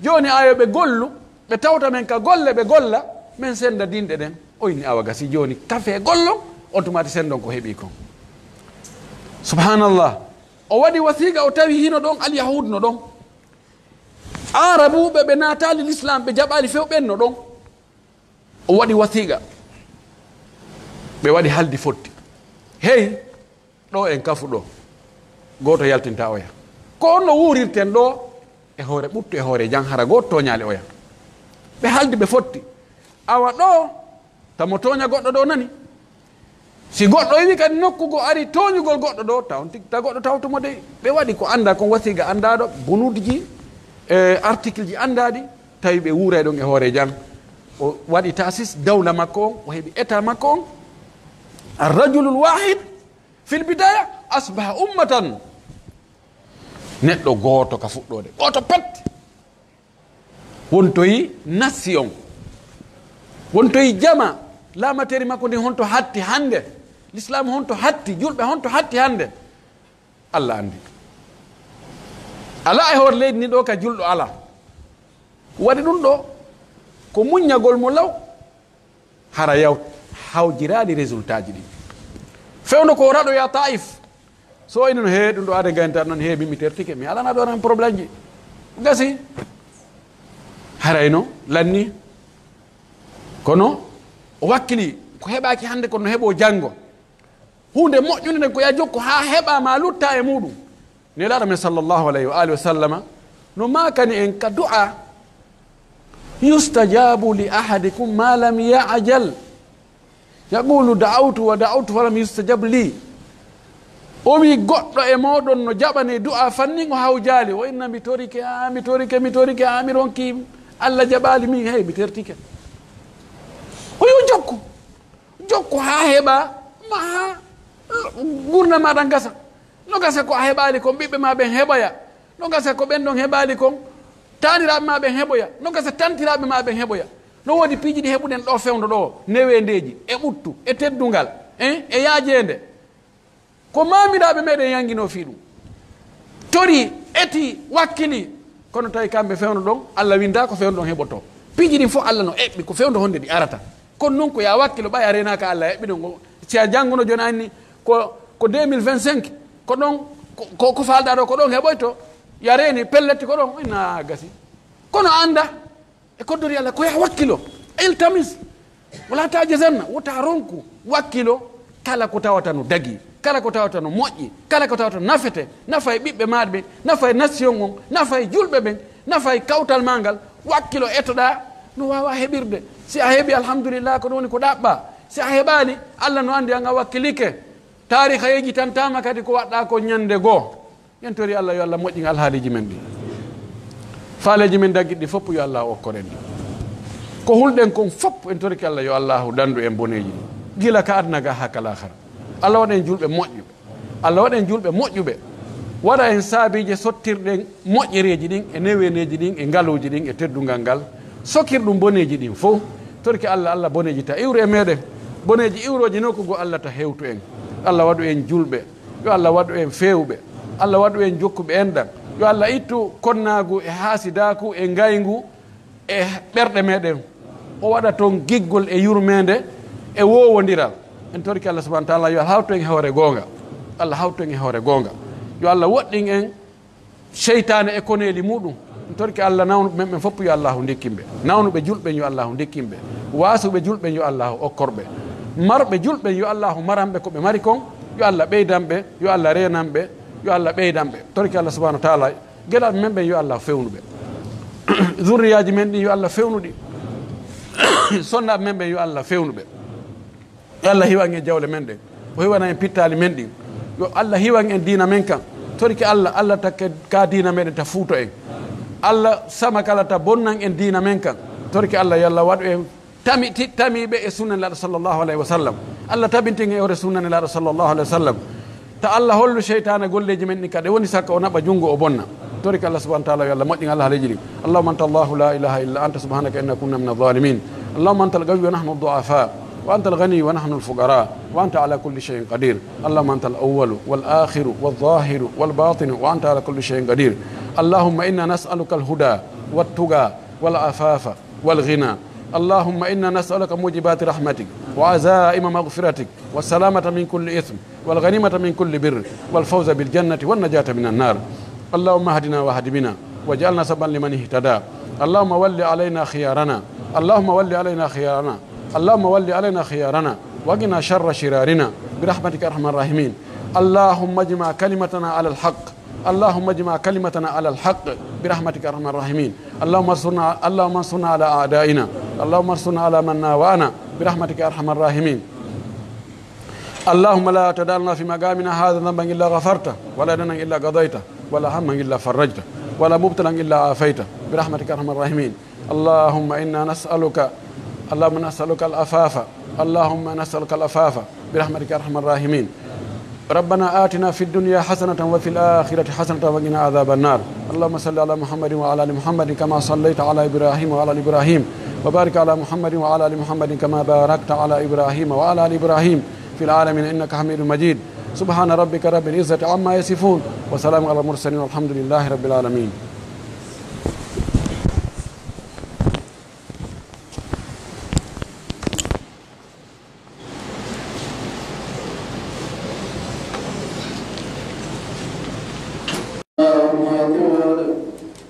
Jooni ayo ɓe gollu, ɓe tawta men ka golle, ɓe golla, men senda dinɗe ɗen. O inni, "Awa gasi jooni, kafe gollon, on tuma ti sendon ko heɓi kon." Subhanallah. O waɗi wasiiqa, o tawi hino ɗon, al-Yahud no ɗon. Aarabuɓe ɓe naataali Lislaam, ɓe jaɓaali few, ɓen no ɗon. O waɗi wasiiqa. Ɓe waɗi haldi fotti. Hey, ɗo en kafu ɗo. Gooto yaltinta oya. Ko on no wuurirten ɗo e hoore ɓuttu, e hoore jan, hara gooto tooñaali oya. Ɓe haldi, ɓe fotti. Awa ɗo, tamo tooña goɗɗo ɗo nani. Si goɗɗo iwi kadi nokku go ari tooñugol goɗɗo ɗo, taw on tigi ta goɗɗo tawtumo dey. Ɓe waɗi ko annda kon, wasiiqa anndaaɗo, bunudji, e article ji anndaaɗi, tawi ɓe wuuray ɗon e hoore jan. O waɗi tasis dawla makko on, o heɓi état makko on. Ar-rajulul wahid fil bidaya asbaha ummatan. Neɗɗo gooto ka fuɗɗoode, gooto pet. Wontoyi nation, wontoyi jama, Laamateeri makko ndin honto hatti hannde? Lislaam honto hatti? Julɓe honto hatti hannde? Allah anndi. Alaa e hoore leydi ndi ɗo ka julɗo alaa. Waɗi ɗum ɗo ko muññagol mo law, hara yaw hawjiraali résultat ji ɗin. Fewndo ko raɗoya Taif. So enen he ɗum ɗo ade gaynta noon he mi tertike, mi alana ɗo tan problème ji. Gasi. Harayno lanni. Kono o wakkili ko heɓaaki hannde kono no heɓo janngo. Huunde moƴƴunde nden ko ya jokko haa heɓa ma lutta e muɗum. Nelaaɗo men sallallahu alayhi wa alihi wa sallama no maakani en ka du'a: "Yustajabu li ahadikum ma lam ya'jal." Yaqulu: "Da'awtu wa da'awtu falam yustajab li." O wi goɗɗo e moɗon no jaɓane du'a fannin o hawjaali. O inna mi torike, a mi torike, mi torike, a mi ronki Allah jaɓaali min, hey, mi tertike. O yo jokku. Jokku haa heɓa ma haa gurna maɗa gasa. No gasa ko a heɓaali kon, ɓiɓɓe ma ɓen heɓoya. No gasa ko ɓen ɗon heɓaali kon, taaniraaɓe ma ɓen heɓoya. No gasa tantiraaɓe ma ɓen heɓoya. No woodi piiji ɗi heɓuɗen ɗo fewndo ɗo, neweendeeji, e ɓuttu, e teddungal, eh, e yaajeende. Ko maamiraaɓe meɗen yanginoo fii ɗum. Tori, eti, wakkili. Kono tawi kamɓe fewndo ɗon, Allah windaa ko fewndo ɗon heɓoto. Piiji ɗin fof Allah no eɓɓi, ko fewndo honde ɗi arata. Kono noon ko ya wakkilo ɓay a reenaaka Allah eɓɓi ɗon. Si a jannguno jooni anni ko, ko deux mille vingt-cinq, ko ɗon, ko, ko, ko faalɗaa ɗo, ko ɗon heɓoyto. Ya reeni pelletti ko ɗon, ina gasi. Kono annda, e koddori Allah, ko ya wakkilo. Iltamis. Wala tajazanna, wota ronku. Wakkilo, kala ko tawata no dagi, kala ko tawata no moƴƴi, kala ko tawata no nafete, nafa e ɓiɓɓe maaɗa ɓen, nafa e nation on, nafa e julɓe ɓen, nafa e kawtal maa ngal, wakkilo etoɗaa no waawa heɓirde. Si a heɓi, alhamdulillah, ko ɗum woni ko ɗaɓɓaa. Si a heɓaali, Allah no anndi an a wakkilike. Taariha yejjitantaama kadi ko waɗɗaa ko ñande goo. En tori Allah yo Allah moƴƴin alhaaliji men ɗi. Faaleji men daggiɗi ɗi fof yo Allah okkoren ɗi. Ko hulɗen kon fof en toriki Allah yo Allahu dandu en boneji ɗi. Gila ka aduna ga haa ka laakhara. Allah waɗen julɓe moƴƴuɓe. Allah waɗen julɓe moƴƴuɓe. Waɗa en saabiije sottirɗen moƴƴereeji ɗin e neweneeji ɗin e ngaluuji ɗin e teddungal ngal. Sokir ɗum boneeji ɗin fof. Torki Allah, Allah boneeji ta iwru e meɗen. Boneeji iwrooji noon ko go Allah ta hewtu en. Allah waɗu en julɓe. Yo Allah waɗu en feewɓe. Allah waɗu en jokkuɓe enɗan. Yo Allah ittu konnaagu e haasidaaku e ngayngu e ɓerɗe meɗen. O waɗa toon giggol e yurmeende e woowondiral. En torki Allah subhanahu wa taala yo Allah hawtu en e hoore goonga. Allah hawtu en e hoore goonga. Yo Allah woɗɗin en seytaane e koneeli muɗum. En torki Allah nawnuɓe men ɓen fof yo Allahu ndikkin ɓe. Nawnuɓe julɓe yo Allahu ndikkin ɓe. Waasuɓe julɓe yo Allahu okkor ɓe. Marɓe julɓe yo Allahu maran ɓe ko ɓe mari kon. Yo Allah ɓeydan ɓe, yo Allah reenan ɓe, yo Allah ɓeydan ɓe. Torki Allah subhanahu wa taala geɗalɓe men ɓen yo Allah fewnu ɓe. Zurriyaaji men ɗin yo Allah fewnu ɗi. Sonnaaɓe men ɓen yo Allah fewnu ɓe. Yo Allah hiwan en jawle men ɗen. O hiwana en pittaali men ɗin. Yo Allah hiwan en diina men kan. Torki Allah, Allah takke ka diina meɗen ta fuuto en. Allah sama kala ta bonnan en diina men kan. Torki Allah yo Allah waɗu en tami, ti-, tamiiɓe e sunna Nelaaɗo sallallahu alayhi wa sallam. Allah tabintin en e hoore sunna Nelaaɗo sallallahu alayhi wa sallam. Ta Allah hollu seytaane golleeji men ɗin kadi woni sakka o naɓa junngo o bonna. Torki Allah subhanahu wa taala yo Allah moƴƴin Allah haaleeji ɗin. اللهم أنت الله لا إله إلا أنت سبحانك إنا كنا من الظالمين. اللهم أنت القوي ونحن الضعفاء، وأنت الغني ونحن الفقراء، وأنت على كل شيء قدير. اللهم أنت الأول والآخر والظاهر والباطن، وأنت على كل شيء قدير. اللهم إنا نسألك الهدى والتقى والعفاف والغنى. اللهم إنا نسألك موجبات رحمتك وعزائم مغفرتك والسلامة من كل إثم والغنيمة من كل بر والفوز بالجنة والنجاة من النار. اللهم اهدنا واهد بنا واجعلنا سببا لمن اهتدى. اللهم ول علينا خيارنا. اللهم ول علينا خيارنا. اللهم ول علينا خيارنا وقنا شر شرارنا برحمتك يا أرحم الراحمين. اللهم اجمع كلمتنا على الحق. اللهم اجمع كلمتنا على الحق برحمتك يا أرحم الراحمين. اللهم انصرنا، اللهم انصرنا على أعدائنا. اللهم انصرنا على من ناوانا برحمتك يا أرحم الراحمين. اللهم لا تدع لنا في مقامنا هذا ذنبا إلا غفرته، ولا دينا إلا قضيته، ولا هما إلا فرجته، ولا مبتلا إلا عافيته، برحمتك يا أرحم الراحمين. اللهم إنا نسألك، اللهم نسألك العفاف، اللهم نسألك العفاف برحمتك يا أرحم الراحمين. ربنا آتنا في الدنيا حسنة وفي الآخرة حسنة وقنا عذاب النار. اللهم صل على محمد وعلى آل محمد كما صليت على إبراهيم وعلى آل إبراهيم وبارك على محمد وعلى آل محمد كما باركت على إبراهيم وعلى آل إبراهيم في العالمين إنك حميد مجيد. سبحان ربك رب العزة عما يصفون، وسلام على المرسلين والحمد لله رب العالمين. الله أكبر.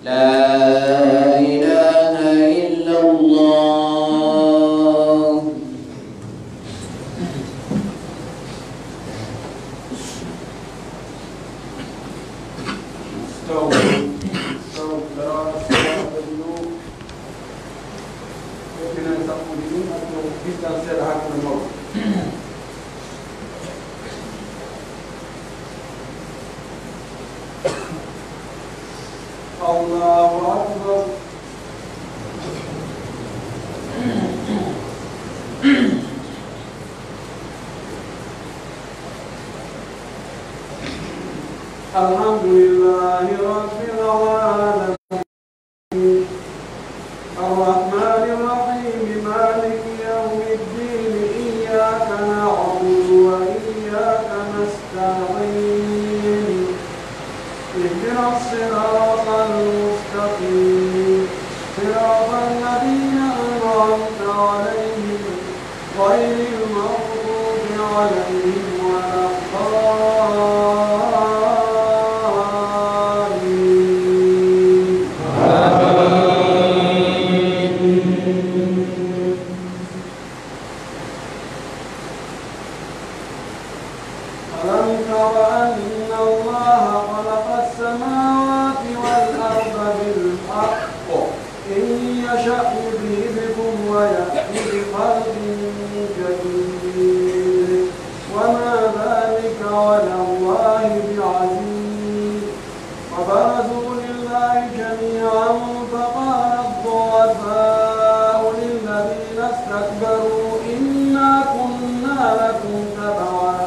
لا إله إلا الله. استووا. استووا. Ɓe tinen sappo ɗiɗi, accu bistan seeɗa hakkunde mawɗo. Allahu akbar. Alhamdulillahi rabbil alamin. الرحمن الرحيم. مالك يوم الدين. إياك نعبد وإياك نستعين. اهدنا الصراط المستقيم. صراط الذين أنعمت عليهم غير المغضوب عليهم ولا الضالين. آمين. ألم تر أن الله خلق السماوات والأرض بالحق إن يشأ يذهبكم ويأت بخلق جديد وما ذلك على الله بعزيز. وبرزوا لله جميعا فقال الضعفاء للذين استكبروا إنا كنا لكم تبعا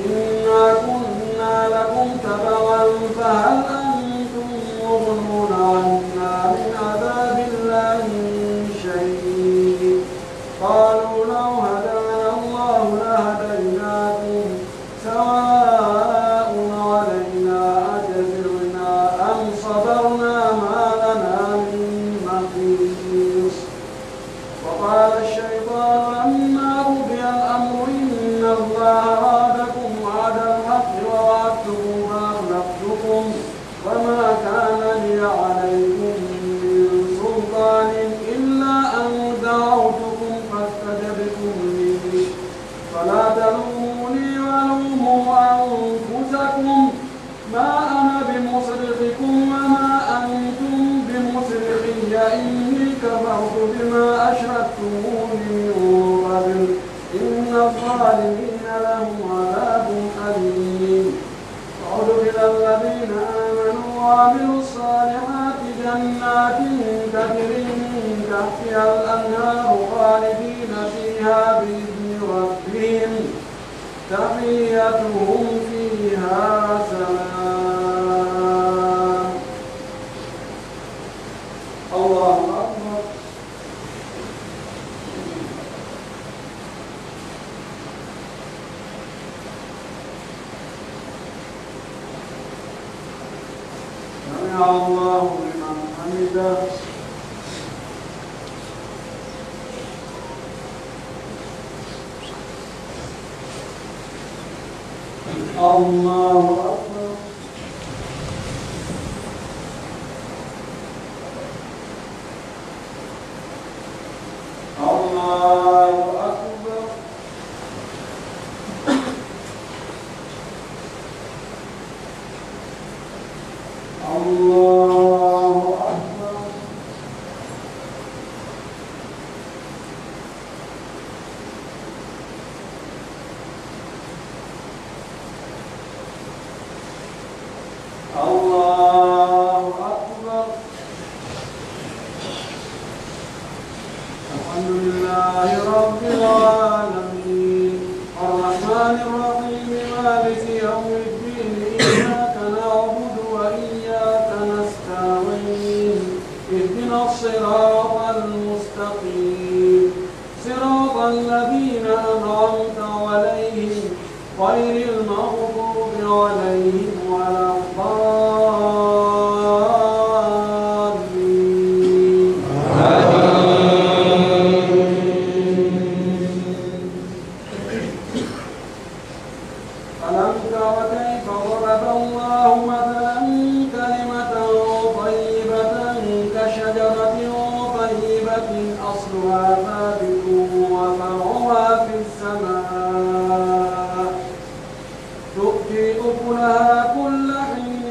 إنا كنا لكم تبعا فهل أنتم مغنون عنا من عذاب الله من شيء؟ قالوا لو هدانا الله لهديناكم سواء علينا أجزعنا أم صبرنا ما لنا من محيص. وقال الشيطان لما قضي الأمر إن الله وعدكم وعد الحق ووعدتكم فأخلفتكم وما كان لي عليكم من سلطان إلا أن دعوتكم فاستجبتم لي فلا تلوموني ولوموا أنفسكم ما أنا بمصرخكم وما أنتم بمصرخي إني كفرت بما أشركتمون من قبل إن الظالمين لهم عذاب أليم. وأدخل الذين آمنوا وعملوا الصالحات جنات تجري من تحتها الأنهار خالدين فيها بإذن ربهم تحيتهم فيها سلام. الله أكبر. سمع الله لمن حمده. الله أكبر. الله أكبر. الله أكبر. الله أكبر. الحمد لله رب العالمين. الرحمن الرحيم. مالك يوم الدين. إياك نعبد وإياك نستعين. الذين أنعمت عليهم غير المغضوب عليهم ولا الضالين. آمين. ألم تر كيف ضرب الله مثلا كلمة طيبة كشجرة طيبة أصلها ثابت وفرعها في السماء تؤتي أكلها كل حين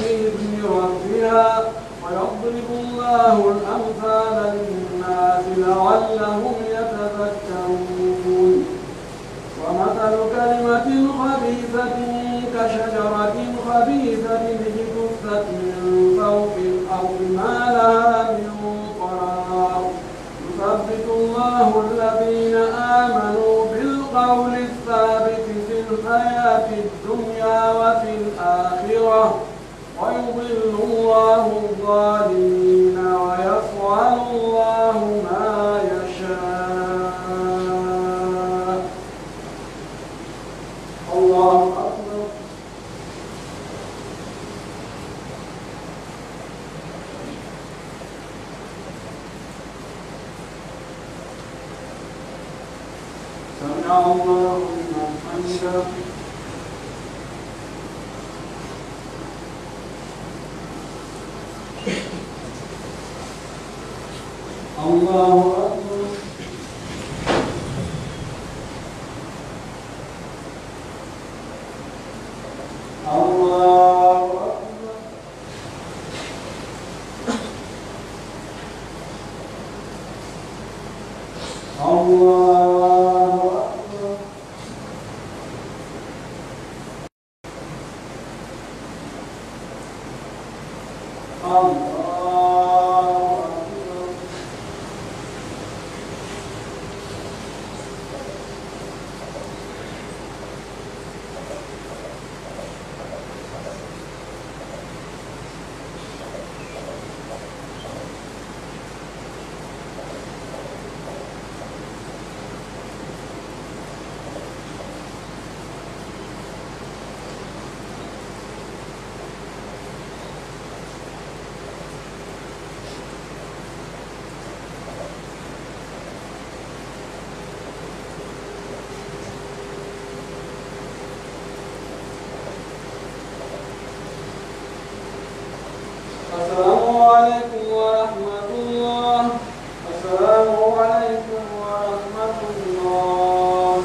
بإذن ربها ويضرب الله الأمثال للناس لعلهم يتذكرون. ومثل كلمة خبيثة كشجرة خبيثة اجتثت من فوق الأرض ما لها من قرار. يثبت الله الذين آمنوا بالقول الثابت في الحياة الدنيا وفي الآخرة ويضل الله الظالمين ويفعل الله ما يشاء. الله أكبر. سمع الله لمن حمده. الله أكبر. الله أكبر. الله أكبر. الله أكبر. السلام عليكم ورحمة الله. السلام عليكم ورحمة الله.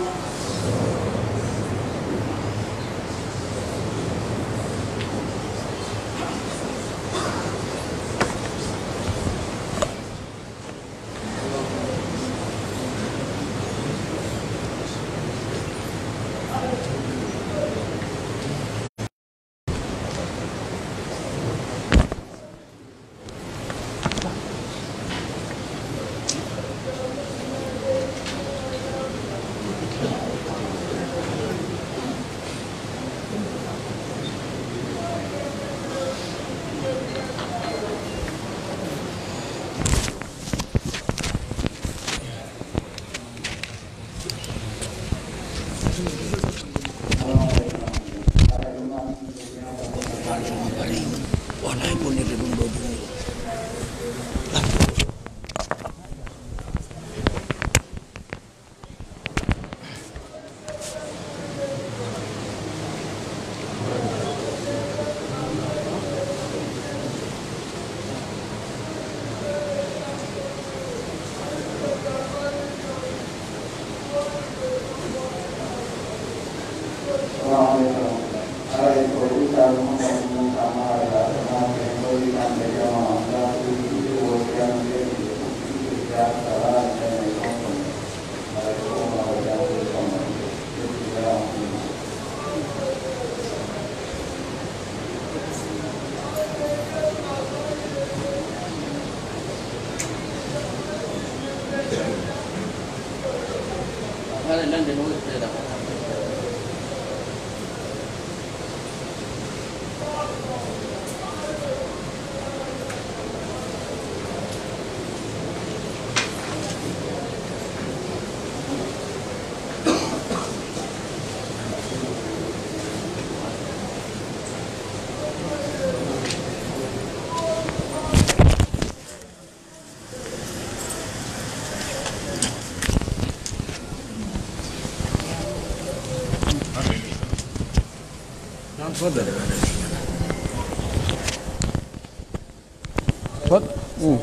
Fot. Mm.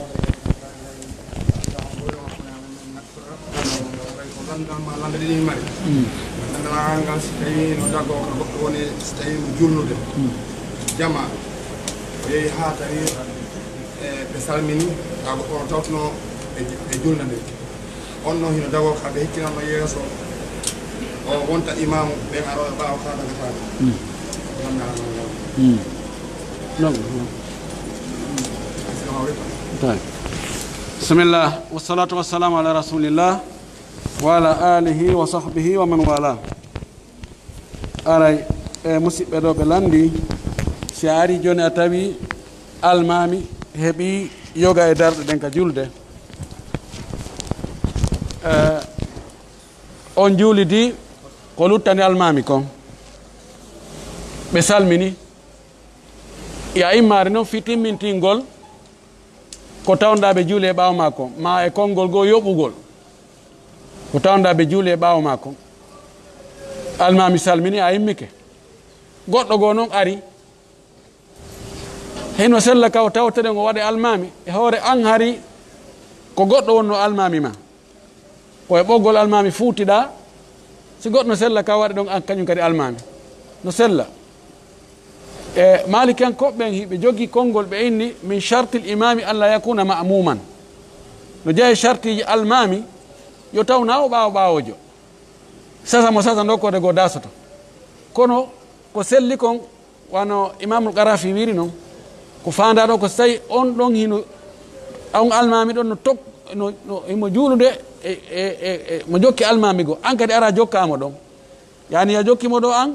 Ko lanndal ma lannde ɗiɗi mari. Mm. Lanndal ngal, si tawi no dagoo ka goɗɗo woni, si tawi mo julnude. Mm. Jama. O yehi haa tawi, e, ɓe salmini, haa goɗɗo o tawtuno e, e julnde nde. On noon hino dagoo ka ɓe hikkinanno yeeso. O wonta imaamu, ɓen arooɓe ɓaawo ka dagataako. Mm. Lanndal ngal. Mm. Non, non. Assalamu alaikum. Tawi. Bismillah, wassalatu wassalamu ala rasulillah, wa ala alihi wa sahbihi wa man wala. Aray, e, musiɓɓe ɗo ɓe lanndi, si a ari jooni a tawi almaami heɓi yoga e darɗe ɗen ka julde. E, on juulidi ko luttani almaami kon. Ɓe salmini. Ya immaare non fii timmintingol ko tawnɗaa ɓe juuli e ɓaawo maa kon, maa e konngol goo yoɓugol. Ko tawnɗaa ɓe juuli e ɓaawo maa kon. Almaami salmini, a immike. Goɗɗo goo non ari. Hino sella ka o tawtoɗen o waɗe almaami. E hoore an hari ko goɗɗo wonno almaami maa. Ko e ɓoggol almaami fuutiɗaa. Si goɗɗo no sella ka waɗe ɗon an kañum kadi almaami. No sella. E Maalikiyankooɓe ɓen hiɓe jogii konngol ɓe inni, "Min shartil imaami an laa yakuuna ma'muuman." No jeyaa e shartiiji almaami, yo taw na o ɓaawo ɓaawoojo. Sasa mo sasa nokkoode goo daasoto. Kono ko selli kon, wano Imaamul Qarafi wiiri non, ko faandaa ɗon ko so tawi on ɗon hino, on almaami ɗon no tok-, no, no, himo juulude e, e, e, e, mo jokki almaami goo. An kadi ara jokkaa mo ɗon. Yaani a jokki mo ɗo an,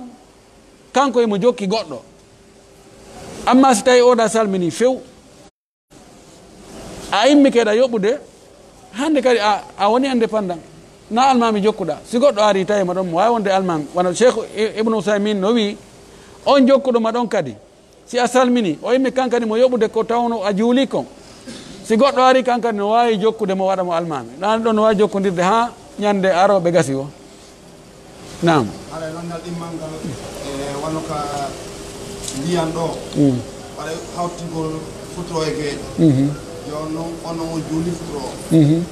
kanko himo jokki goɗɗo. Amma si tawi oɗa salmini few, a immike ɗa yoɓude, hannde kadi a, a woni indépendant. Na almaami jokkuɗa. Si goɗɗo ari tawi ma ɗon, mo waawi wonde almaami. Wano Cheikh I-, Ibn Usaymin no wi'i, on jokkuɗo ma ɗon kadi, si a salmini, o immi kan kadi mo yoɓude ko tawno a juuli kon. Si goɗɗo ari kan kadi no waawi jokkude mo waɗa mo almaami. Ɗan ɗon no waawi jokkondirde haa ñande arooɓe gasi o. Naam. Haɗa e lanndal ɗimmal ngal, e wano ka ndiyan ɗo, mm, waɗa hawtigol futuro e geeƴe. Mhm. Jooni noon, on noon on juuli futuro o. Mhm.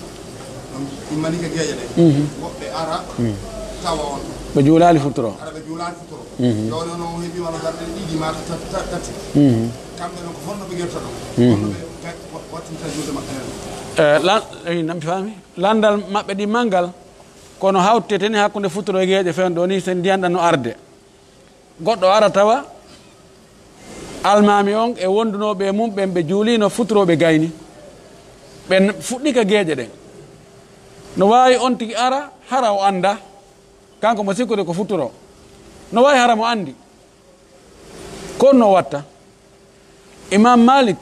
Ɗum immani ka geeƴe ɗen. Mhm. Woɓɓe ara, mm, tawa on ɗon. Ɓe juulaali futuro. Ara ɓe juulaali futuro. Mhm. Jooni on noon heɓi wano darɗe ɗiɗi maa ta-, ta-, tati. Mhm. Kamɓe noon ko honno ɓe gerta ɗon? Mhm. Honno ɓe ga-, wa-, wattinta juulde maɓɓe nden? Eh, lan-, eh, nam faami? Lanndal maɓɓe ɗimmal ngal, kono hawtete ni hakkunde futuro e geeƴe fewn ɗo ni, sen ndiyan ɗan no arde. Goɗɗo ara tawa almaami on e wondunooɓe e mum ɓen ɓe juuliino futuro ɓe gayni. Ɓen fuɗɗi ka geeƴe ɗen. No waawi on tigi ara hara o annda. Kanko mo sikkude ko futuro. No waawi hara mo anndi. Ko no watta? Imam Malik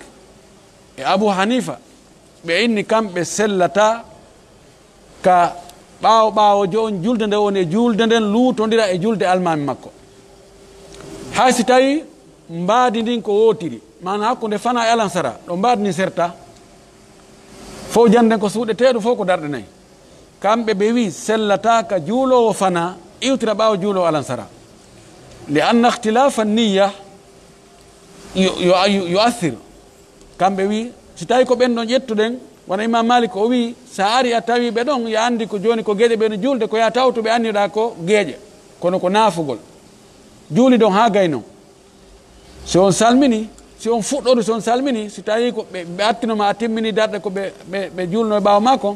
e Abu Hanifa, ɓe inni kamɓe sellata ka ɓaawo ɓaawo joon julde nde woni e julde nden luutondira e julde almaami makko. Hay si tawi mbaadi ndin ko wootiri, maana hakkunde fana e alansara, ɗo mbaadi ndin serta, fof janden ko suuɗeteeɗo fof ko darɗe nayi. Kamɓe ɓe wi sellata ka juuloowo fana iwtira ɓaawo juuloowo alansara. Li anna ikhtilafa niyya yu-, yu-, yu-, yu'athir. Kamɓe wi, si tawi ko ɓen ɗon ƴettuɗen, wano Imam Malik o wi, sa ari a tawi ɓe ɗon, ya anndi ko jooni ko geeƴe ɓe no juulde, ko ya tawtu ɓe anniɗa ko geeƴe, kono ko naafugol. Juuli ɗon haa gay non. Si on salmini, si on fuɗɗoru, si on salmini, si tawi ko ɓe, ɓe attinoma a timmini darɗe ko ɓe, ɓe, ɓe juulno e ɓaawo maa kon,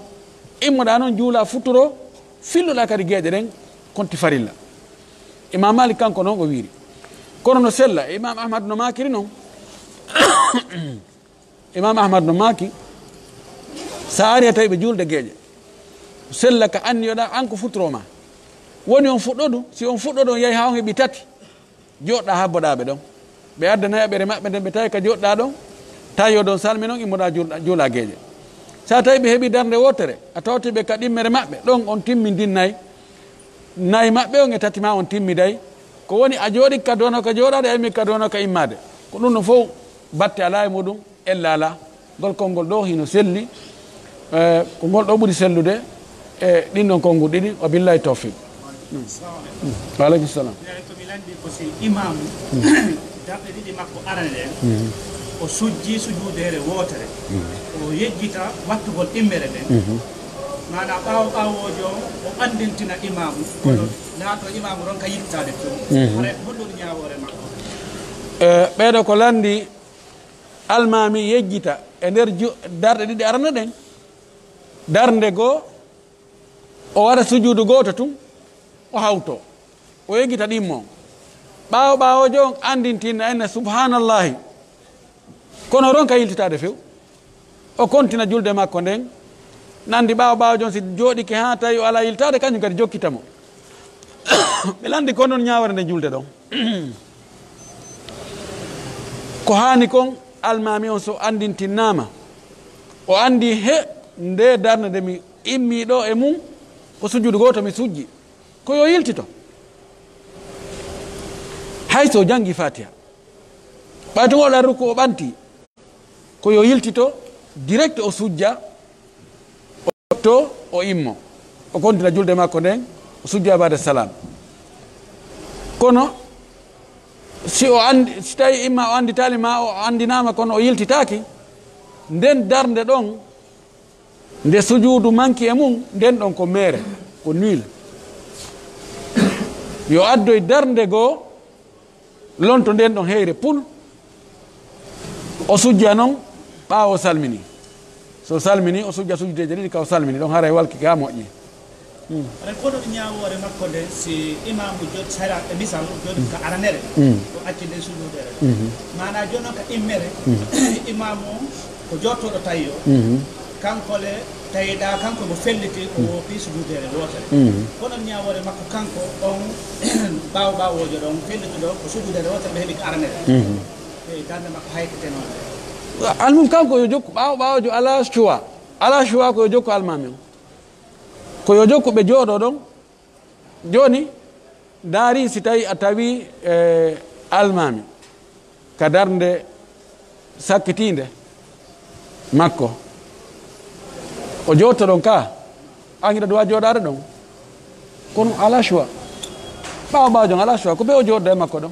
immoɗa non juula futuro, filluɗa kadi geeƴe ɗen, konti farilla. Imam Malik kanko non o wiiri. Kono no sella, e Imam Ahmad no maakiri non. Imam Ahmad no maaki, sa ari a tawi ɓe juulde geeƴe. Sella ka anniyoɗa an ko futuro ma. Woni on fuɗɗodu, si on fuɗɗodu on yahi haa on heɓi tati. Jooɗɗa habboɗa ɓe ɗon. Ɓe adda nayaɓere maɓɓe nden ɓe tawi ka jooɗɗa ɗon. Tawi yo ɗon salmi non immoɗa juulɗa, juula geeƴe. Sa tawi ɓe heɓi darnde wootere, a tawti ɓe ka ɗimmere maɓɓe, ɗon on timmindinnay. Nayi maɓɓe on e tati ma on timmiday. Ko woni a jooɗi ka dono ka jooɗaade, a immi ka dono ka immaade. Ko ɗum no fof batte alaa e muɗum, ella alaa. Ngol konngol ɗo hino selli. Eh, ko ngol ɗo ɓuri sellude e ɗin ɗon konnguɗi ɗiɗi. Wa billahi tawfiq. Salamu aleykum. Wa aleykum salam. Minen ko mi lanndi ko si imaamu darɗe ɗiɗi makko arane ɗen, o sujji sujuudeere wootere, o yejjita wattugol immere nden. Maanaa ɓaawo ɓaawoojo on, o anndintina imaamu, kono laato imaamu ronka yiltaade few. Haray ko honɗun ñaawoore makko? E ɓeeɗo ko lanndi almaami yejjita e nder ju-, darɗe ɗiɗi arane ɗen, darnde goo, o waɗa sujuudu gooto tun, o hawtoo, o yejjita ɗimmo. Ɓaawo ɓaawoojo on anndintinna en ne, subhaanallaahi, kono ronka yiltitaade few. O kontina julde makko nden, nanndi ɓaawo ɓaawoojo on si jooɗike haa tawi o alaa yiltaade, kañum kadi jokkita mo. Ɓe lanndi ko honɗun ñaawoore nden julde ɗon. Ko haani kon, almaami on so anndintinnaama, o anndi he ndee darnde nde mi immii ɗoo e mun, ko sujuudu gooto mi sujji, ko yo yiltito. Hay so o janngii Faatiha, ɓay tun o waɗa ruku, o ɓantii, ko yo yiltito direct, o sujja, o to, o immo, o kontina julde makko nden, o sujja baada salam. Kono si o anndi, si tawi imma o annditaali, ma o anndinaama, kono o yiltitaaki, nden darnde ɗon, nde sujuudu manki e mun, nden ɗon ko meere, ko nul. Yo addoy darnde goo, lonto nden ɗon heyre pul, o sujja non ɓaawo o salmini. So o salmini, o sujja sujudeeje ɗiɗi ka o salmini ɗon, haray walki ka moƴƴi. Haray ko honɗun ñaawoore makko nden si imaamu jooɗ-, sara e misal, jooɗi ka aranere, o acci nden sujuudeere ɗon. Maanaa jooni non ka immere, imaamu on ko jooɗotooɗo tawi o, kanko le tawi ɗaa, kanko mo felliti, o woopi sujuudeere wootere. Kono ñaawoore makko kanko on ɓaawo ɓaawoojo ɗon fellituɗo ko sujuudeere wootere ɓe heɓi ka aranere. E darnde makko haytetee non. Almum kanko yo jokku ɓaawo ɓaawoojo, alaa choix. Alaa choix, ko yo jokku almaami on. Ko yo jokku ɓe jooɗoo ɗon. Jooni, ndaari si tawi a tawi, e, almaami ka darnde sakkitiinde makko, o jooɗto ɗon ka, an hiɗa duwaa jooɗaade ɗon. Kono alaa choix. Ɓaawo ɓaawoojo on alaa choix, ko be o jooɗda e makko ɗon.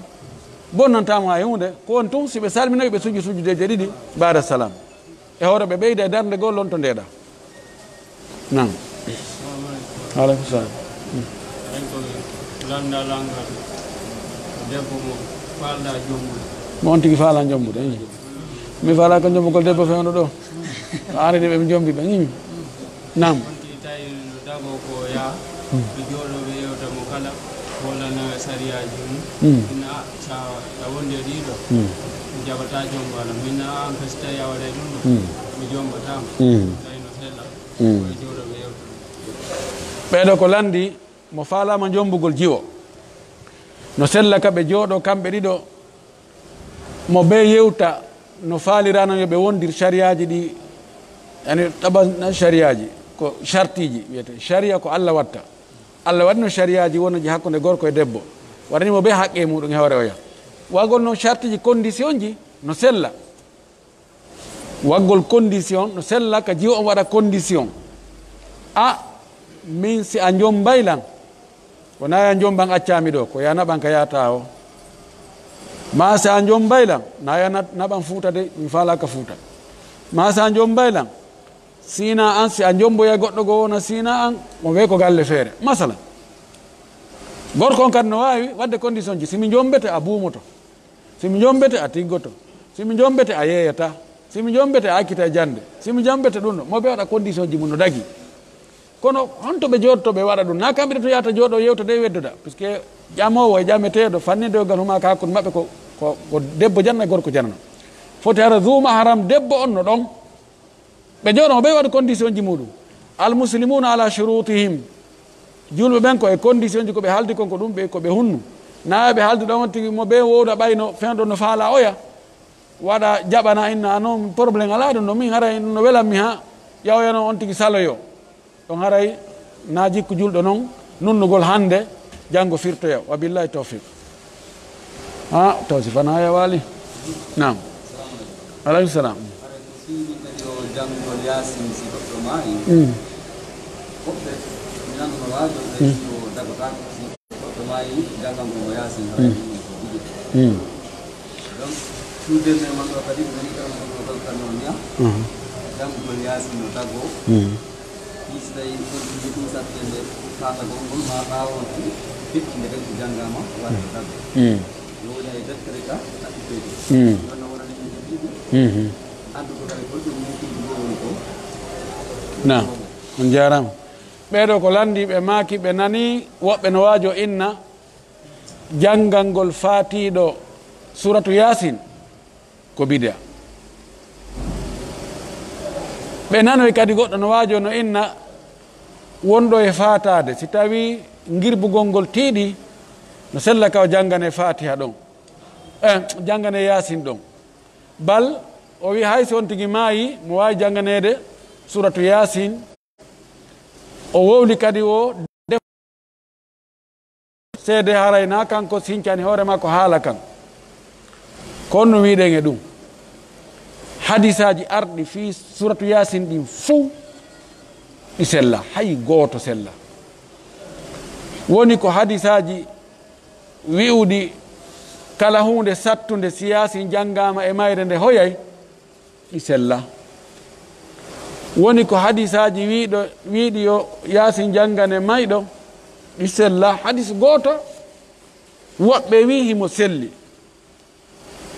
Bonnantaa mo hay huunde, ko woni tun si ɓe salminoyi, ɓe sujji sujjudeeje ɗiɗi baada salam. E hoore ɓe ɓeyda e darnde goo, lonto ndeeɗa. Naam. Waaleykum salaam. Lanndal langal debbo mo faalɗaa jombude. Mo on tigi faalaa jombude, ii. Mi faalaaka jombugol debbo fewndo ɗoo. A arani ɓe, ɓe jombi ɓe, ii. Naam. On tigi tawi no dagoo ko yaa, ɓe jooɗoo, ɓe yewta mo kala, hoolana sariyaaji mum. Ina, a, sa, sa wondi e ɗiɗo, mi jaɓataa jombo ala. Min, a, an kadi, si tawi a waɗay ɗum ɗo, mi jombataa ma. Tawi no sella, ɓe jooɗoo, ɓe yewta. Ɓeeɗo ko lanndi mo faalaama jombugol jiwo. No sella ka ɓe jooɗoo kamɓe ɗiɗo, mo bee yewta no faaliraano yo ɓe wondir sariyaaji ɗi, yani, taban na sariyaaji, ko sartiiji wiyetee. Sariya ko Alla watta. Alla waɗino sariyaaji wonoji hakkunde gorko e debbo. Waɗani mo bee haqqe e muɗum e hoore oya. Waɗgol noon sartiiji, condition ji no sella. Waɗgol condition no sella, ka jiwo on waɗa condition. A, min si a jommbay lan, ko naa a jommban accaa mi ɗoo, ko yo a naɓan ka yaataa o. Maa si a jommbay lan, naa yo a na-, naɓan Fuuta de, mi faalaaka Fuuta. Maa si a jommbay lan, siinaa an, si a jommboyay goɗɗo goo wona siinaa an, mo wee ko galle feere. Masala, gorko on kadi no waawi waɗde condition ji, si mi jommbete a buumoto. Si mi jommbete, a tiggoto. Si mi jommbete, a yeeyataa. Si mi jommbete, a accitay jannde. Si mi jommbete ɗum ɗo, mo bee waɗa condition ji mum no dagii. Kono honto ɓe jooɗotoo, ɓe waɗa ɗum? Naa kamɓe ɗiɗo yahata jooɗoo, yewta de weddoda. Puisque ƴamoowo e ƴameteeɗo, fannindogal humaaka hakkunde maɓɓe ko, ko, ko debbo janano e gorko janano. Foti hara Zu Maharam, debbo on no ɗon. Ɓe jooɗoo, ɓe waɗa condition ji muɗum. Al muslimuna ala shurutihim. Julɓe ɓen ko e condition ji ko ɓe haaldi kon, ko ɗum ɓe, ko ɓe hunnu. Naa ɓe haaldi ɗon on tigi mo ɓe wowda ɓayno fewndo no faalaa oya. Waɗa jaɓana inna non problème alaa ɗum ɗo, min haray no welan mi haa yawoyano on tigi saloyo. Ɗon haray na jikku julɗo non, nunnugol hannde, janngo firtoya. Wa billahi tawfiq. Ha, taw si fana haya waali. Naam. Aleykum salaam. Haray ko fii min kadi o janngugol Yaasin si goɗɗo maayi. Mm. Woɓɓe mi nanno waajo ɓe Mm. si o Tago tan, si goɗɗo maayi, janngan mo Yaasin, haray ɗum ko bid'a. Mm. Donc, tout dernièrement ɗo kadi, ko woni kala mo ɗo kan no niya, mhm, janngugol Yaasin no tago. Mm. Ɗi si tawi ɗum ɗum ɗum sattende faatagol ngol, ma ɓaawo on ɗum feccinde kadi ko janngaama, waɗa ko tago. Mm. Yo woni hay deftere ka, ɗaɓɓitede. Mm. Ɗon no wonani ɗum ko bid'a. Mhm. Addu ko kadi ko ɗum mo ɗum ɗum woni ko. Na, on jaaraama. Ɓeeɗo ko lanndiiɓe maaki, ɓe nani woɓɓe no waajo inna janngangol faatiiɗo suuratu Yaasin ko bidi'a. Ɓe nanoy kadi goɗɗo no waajo no inna wonɗo e faataade, si tawii ngirbugol ngol tiiɗi, no sella ka o janngane Faatiha ɗon, eh, janngane Yaasin ɗon. Bal o wi'i hay si on tigi maayi, mo waawi jannganeede suuratu Yaasin. O wowli kadi o def-, seede haray na kanko sincani hoore makko haala kan. Ko honno wi'uɗen e ɗum? Hadisaaji arɗi fii suuratu Yaasin ɗin fuu ɗi sella, hay gooto sella. Woni ko hadisaaji wi'uɗi kala huunde sattunde si Yaasin janngaama e mayre nde hoyay, ɗi sella. Woni ko hadisaaji wiiɗo, wiiɗi yo Yaasin janngane mayɗo, ɗi sella. Hadis gooto, woɓɓe wi'i himo selli.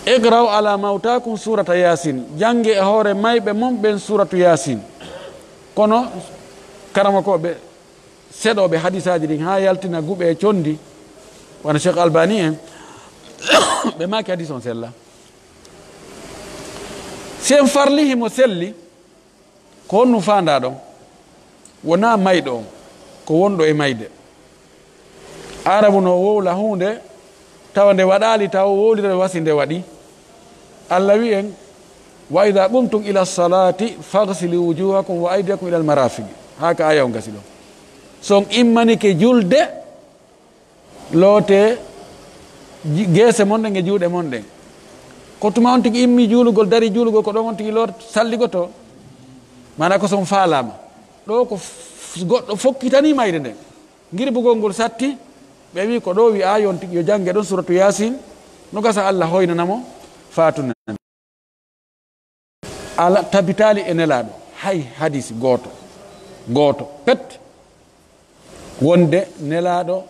"Iqra'u ala mawtakum suurata Yaasin." Jannge e hoore mayɓe mon ɓen suuratu Yaasin. Kono karamokooɓe seɗooɓe hadisaaji ɗin haa yaltina guɓe e conndi, wano Cheikh Albani en, ɓe maaki hadis on sella. Si en farli himo selli, ko honɗum faandaa ɗon? Wonaa mayɗo on, ko wonɗo e mayde. Aarabu no wowla huunde, tawa nde waɗaali, tawa wowlira wasi nde waɗi. Alla wi'i en, "Wa idha qumtum ila salati faghsilu wujuhakum wa aydiyakum ila al-marafiqi." Haa ka aya on gasi ɗon. Si on immanike julde, lootee ji-, geese mon ɗen e juuɗe mon ɗen. Ko tuma on tigi immi juulugol, dari juulugol, ko ɗon on tigi loot-, salligotoo. Maanaa ko si on faalaama. Ɗoo ko f-, goɗɗo fokkitanii mayde nden. Ngirbugol ngol satti, ɓe wi'i ko ɗoo wi'aa yo on tigi yo jannge ɗon suuratu Yaasin, no gasa Alla hoynana mo faatu nden. Alaa, tabitaali e Nelaaɗo hay hadis gooto, gooto pet, wonde Nelaaɗo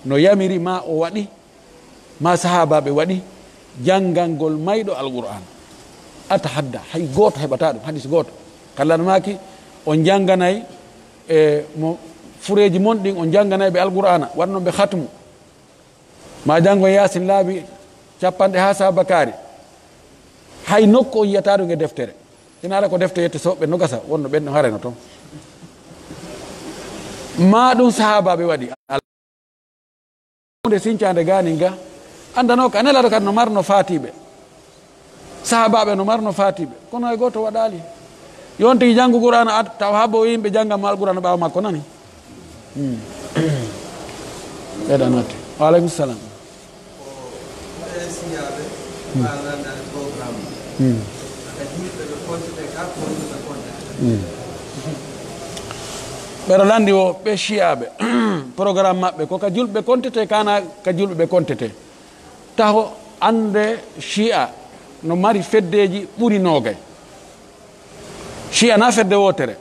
no yamiri, maa o waɗi, maa sahaabaaɓe waɗi janngangol mayɗo Alqur'aana. Atahadda, hay gooto heɓataa ɗum, hadis gooto. Kala no maaki, on jannganay e mo fureeji mon ɗin, on jannganay ɓe Alqur'aana, waɗnon ɓe khatmu. Maa janngon Yaasin laabi cappanɗe haa saabakaari. Hay nokku on yi'ataa ɗum e deftere. Ina ala ko defte yette soɓɓe no gasa, wonno ɓen no harayno toon. Maa ɗum sahaabaaɓe waɗi. Huunde sincaande gaanin ga. Anndanoo ka Nelaaɗo kadi no marno faatiiɓe. Sahaabaaɓe no marno faatiiɓe, kono hay gooto waɗaali. Yo on tigi janngu Qur'aana, at-, taw habbo yimɓe janngan mo Alqur'aana ɓaawo makko, nani? Hmm. Ɓeyda note. Wa aleykum salam. Hmm. Hmm. Hmm. Ɓeɗo lanndi o ɓe Siyaaɓe. Programme maɓɓe ko ka julɓe kontete, kana ka julɓe kontete. Taho annde Shi'a no mari feddeeji ɓuri noogay. Shi'a na fedde wootere.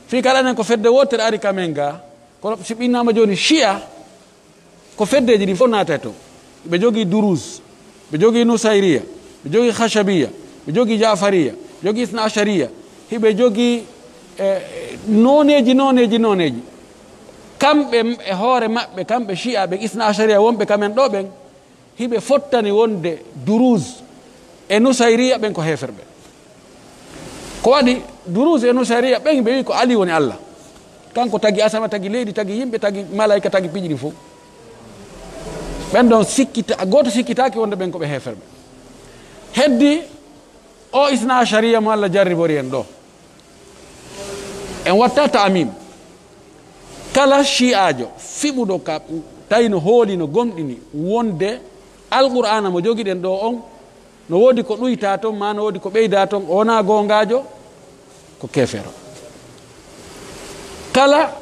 Fii kala enen ko fedde wootere ari ka men ga, kono si ɓinnama jooni Shi'a, ko feddeeji ɗi fof naata e toon. Ɓe jogii Duruz, ɓe jogii Nusayriya, ɓe jogii Khashabiya, ɓe jogii Jafariya, ɓe jogii Isna Ashariya, hiɓe jogii, eh, nooneeji, nooneeji, nooneeji. Kamɓe e hoore maɓɓe, kamɓe Shi'a ɓe Isna Ashariya wonɓe ka men ɗo ɓen, hiɓe fottani wonde Duruz e Nusayriya ɓen ko heeferɓe. Ko waɗi Duruz e Nusayriya ɓen, ɓe wi ko Ali woni Allah. Kanko tagi asama, tagi leydi, tagi yimɓe, tagi malaika, tagi piiji ɗi fof. Ɓen ɗon sikkita-, gooto sikkitaaki wonde ɓen ko ɓe heeferɓe. Heddi o Isna Ashariya mo Allah jarribori en ɗo. En watta ta'mim. Kala Shi'aajo fiɓuɗo ka tawi no hooli, no gomɗini wonde Alqur'aana mo jogiɗen ɗo on, no woodi ko ɗuyta ton, maa no woodi ko ɓeyda ton, o wonaa goongaajo, ko keefeero. Kala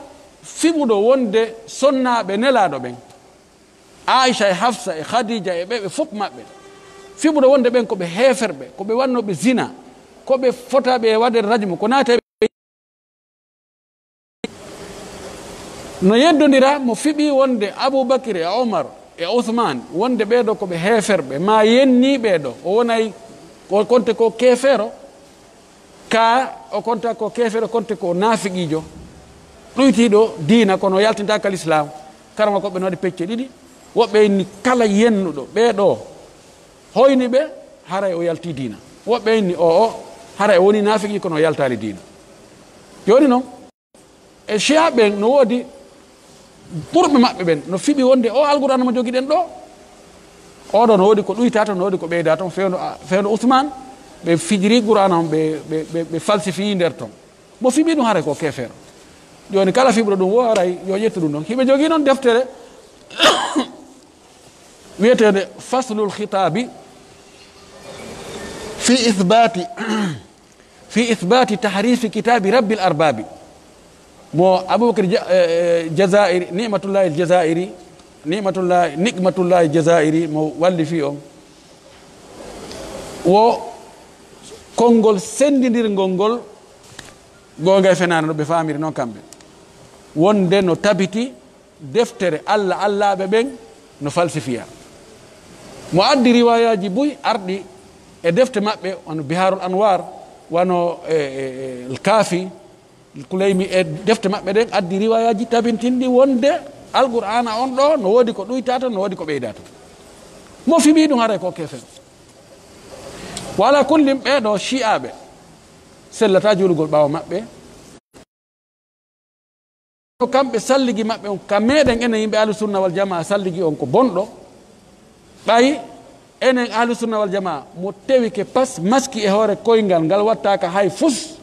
Fiɓuɗo wonde sonnaaɓe nelaaɗo ɓen, Aisha e Hafsa e Khadija e ɓe, ɓe fof maɓɓe, fiɓuɗo wonde ɓen ko ɓe heeferɓe, ko ɓe wannooɓe zina, ko ɓe fotaaɓe e waɗeede rajmu, ko naati e ɓe. No yeddondira mo fiɓi wonde Abubakir e Omar e Usman, wonde ɓeeɗo ko ɓe heeferɓe, ma yenni ɓeeɗo, o wonay, o konte ko keefeero, ka o konta ko keefeero, konte ko naafiqiijo, ɗuytiiɗo diina, kono o yaltintaaka lislaam. Karama ko ɓe no waɗi pecce ɗiɗi, woɓɓe inni kala yennuɗo ɓeeɗo, hoyni ɓe, haray o yalti diina. Woɓɓe inni o, o, haray o woni naafiki, kono o yaltaali diina. Jooni noon, e Shia ɓen no woodi ɓurɓe maɓɓe ɓen, no fiɓi wonde o Alqur'aana mo jogiɗen ɗo, oɗo no woodi ko ɗuyta ton, no woodi ko ɓeyda ton, fewndo, a, fewndo Usman, ɓe fijiri Qur'aana on, ɓe, ɓe, ɓe, ɓe falsifii nder ton. Mo fiɓi ɗum haray ko keefeero. Jooni kala fiɓuɗo ɗum wo haray yo ƴettu ɗum ɗon. Hiɓe jogii noon deftere wiyeteende Faslul Khitaabi fi ithbaati, fi ithbaati tahrifi kitaabi Rabbil Arbaabi. Mo Abubakar Ja-, eh, eh, Jazairi, Ni'matullahi Jazairi, Ni'matullahi, Ni'matullahi Jazairi, mo wallifi on. Wo konngol senndindirngol ngol, goonga e fenaande no ɓe faamiri noon kamɓe. Wonde no tabiti deftere Allah, Allaaɓe ɓen no falsifiya. Mo addi riwaayaaji buy arɗi e defte maɓɓe, wano Biharul Anwar, wano, e, e, e, Al Kaafi, Kulaymi e defte maɓɓe ɗen addi riwaayaaji tabintinɗi wonde Alqur'aana on ɗo no woodi ko ɗuyta ton, no woodi ko ɓeyda ton. Mo fiɓi ɗum haray ko keefeero. Wa ala kullin, ɓeeɗo Shi'aaɓe sellataa juulugol ɓaawo maɓɓe. Ko kamɓe salligi maɓɓe on, ka meɗen enen yimɓe Ahlu Sunna wal Jamaa, salligi on ko bonɗo. Ɓay enen Ahlu Sunna wal Jamaa, mo tewike pas maski e hoore koyngal ngal, wattaaka hay fus,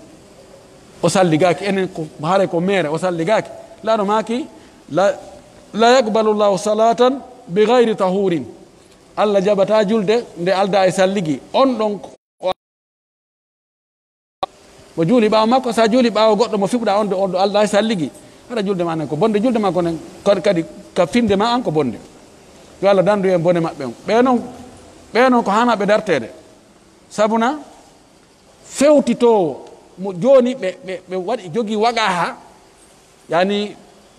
o salligaaki. Enen ko, haray ko meere, o salligaaki. Laano maaki, "La, la yaqbalu Allahu salatan bi ghayri tahurin." Allah jaɓataa julde nde aldaa e salligi. On ɗon ko Mo juuli ɓaawo makko, so a juuli ɓaawo goɗɗo mo fiɓuɗaa on ɗo, on ɗo Allah salligi, hara julde maa nden ko bonde, julde maa ko nden kadi, kadi ka finde maa an ko bonde. Yo Allah dandu en bone maɓɓe on. Ɓe non, ɓe non ko haanaa ɓe darteede. Sabuna fewtitoowo mo jooni ɓe, ɓe, ɓe waɗi, jogii waqaha, yani,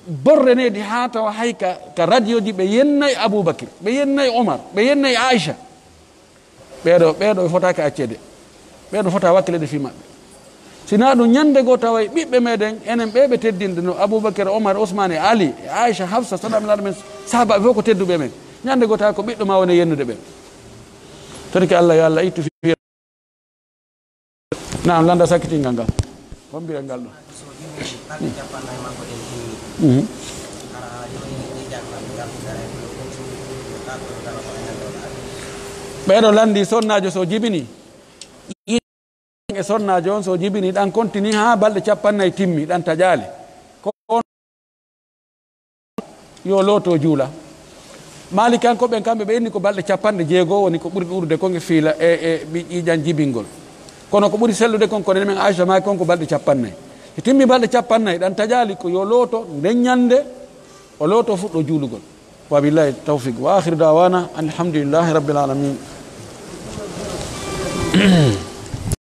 borreneedi haa tawa hay ka, ka radioji ɓe yennay Abubakir, ɓe yennay Omar, ɓe yennay Aisha. Ɓeeɗo, ɓeeɗo ɓe fotaaki acceede. Ɓeeɗo fota wakkileede fii maɓɓe. Sinaa ɗum ñande goo tawa e ɓiɓɓe meɗen, enen ɓe ɓe teddinde no Abubakar, Omar, Usmaan e Ali, e Aisha, Hafsa, soɗa mi laaɗo men, sahabaaɓe fof ko tedduɓe men. Ñande goo tawa ko ɓiɗɗo maa woni e yennude ɓe. Toon ke Allah, yo Allah ittu fii Naam, lannda sakkitingal ngal. Hommbiree ngal ɗo. Mhm. Ɓeeɗo lanndi sonnaajo so jibini. E sonnaajo on so jibini, ɗan kontini haa balɗe cappannayi timmi, ɗan taƴaali. Ko on yo looto juula. Maalikankooɓe ɓen kamɓe ɓe inni ko balɗe capanɗe jeego woni ko ɓuri ɗuuɗude kon e fiila e, e ɓi-, ƴiiƴan jibingol. Kono ko ɓuri sellude kon, ko nene men Aisha maaki kon ko balɗe capannayi. Si timmi balɗe capannayi, ɗan taƴaali ko yo looto nden ñande, o looto fuɗɗo juulugol. Wa billahi tawfiq. Wa akhiru da'wana anil hamdulillahi rabbil alamin.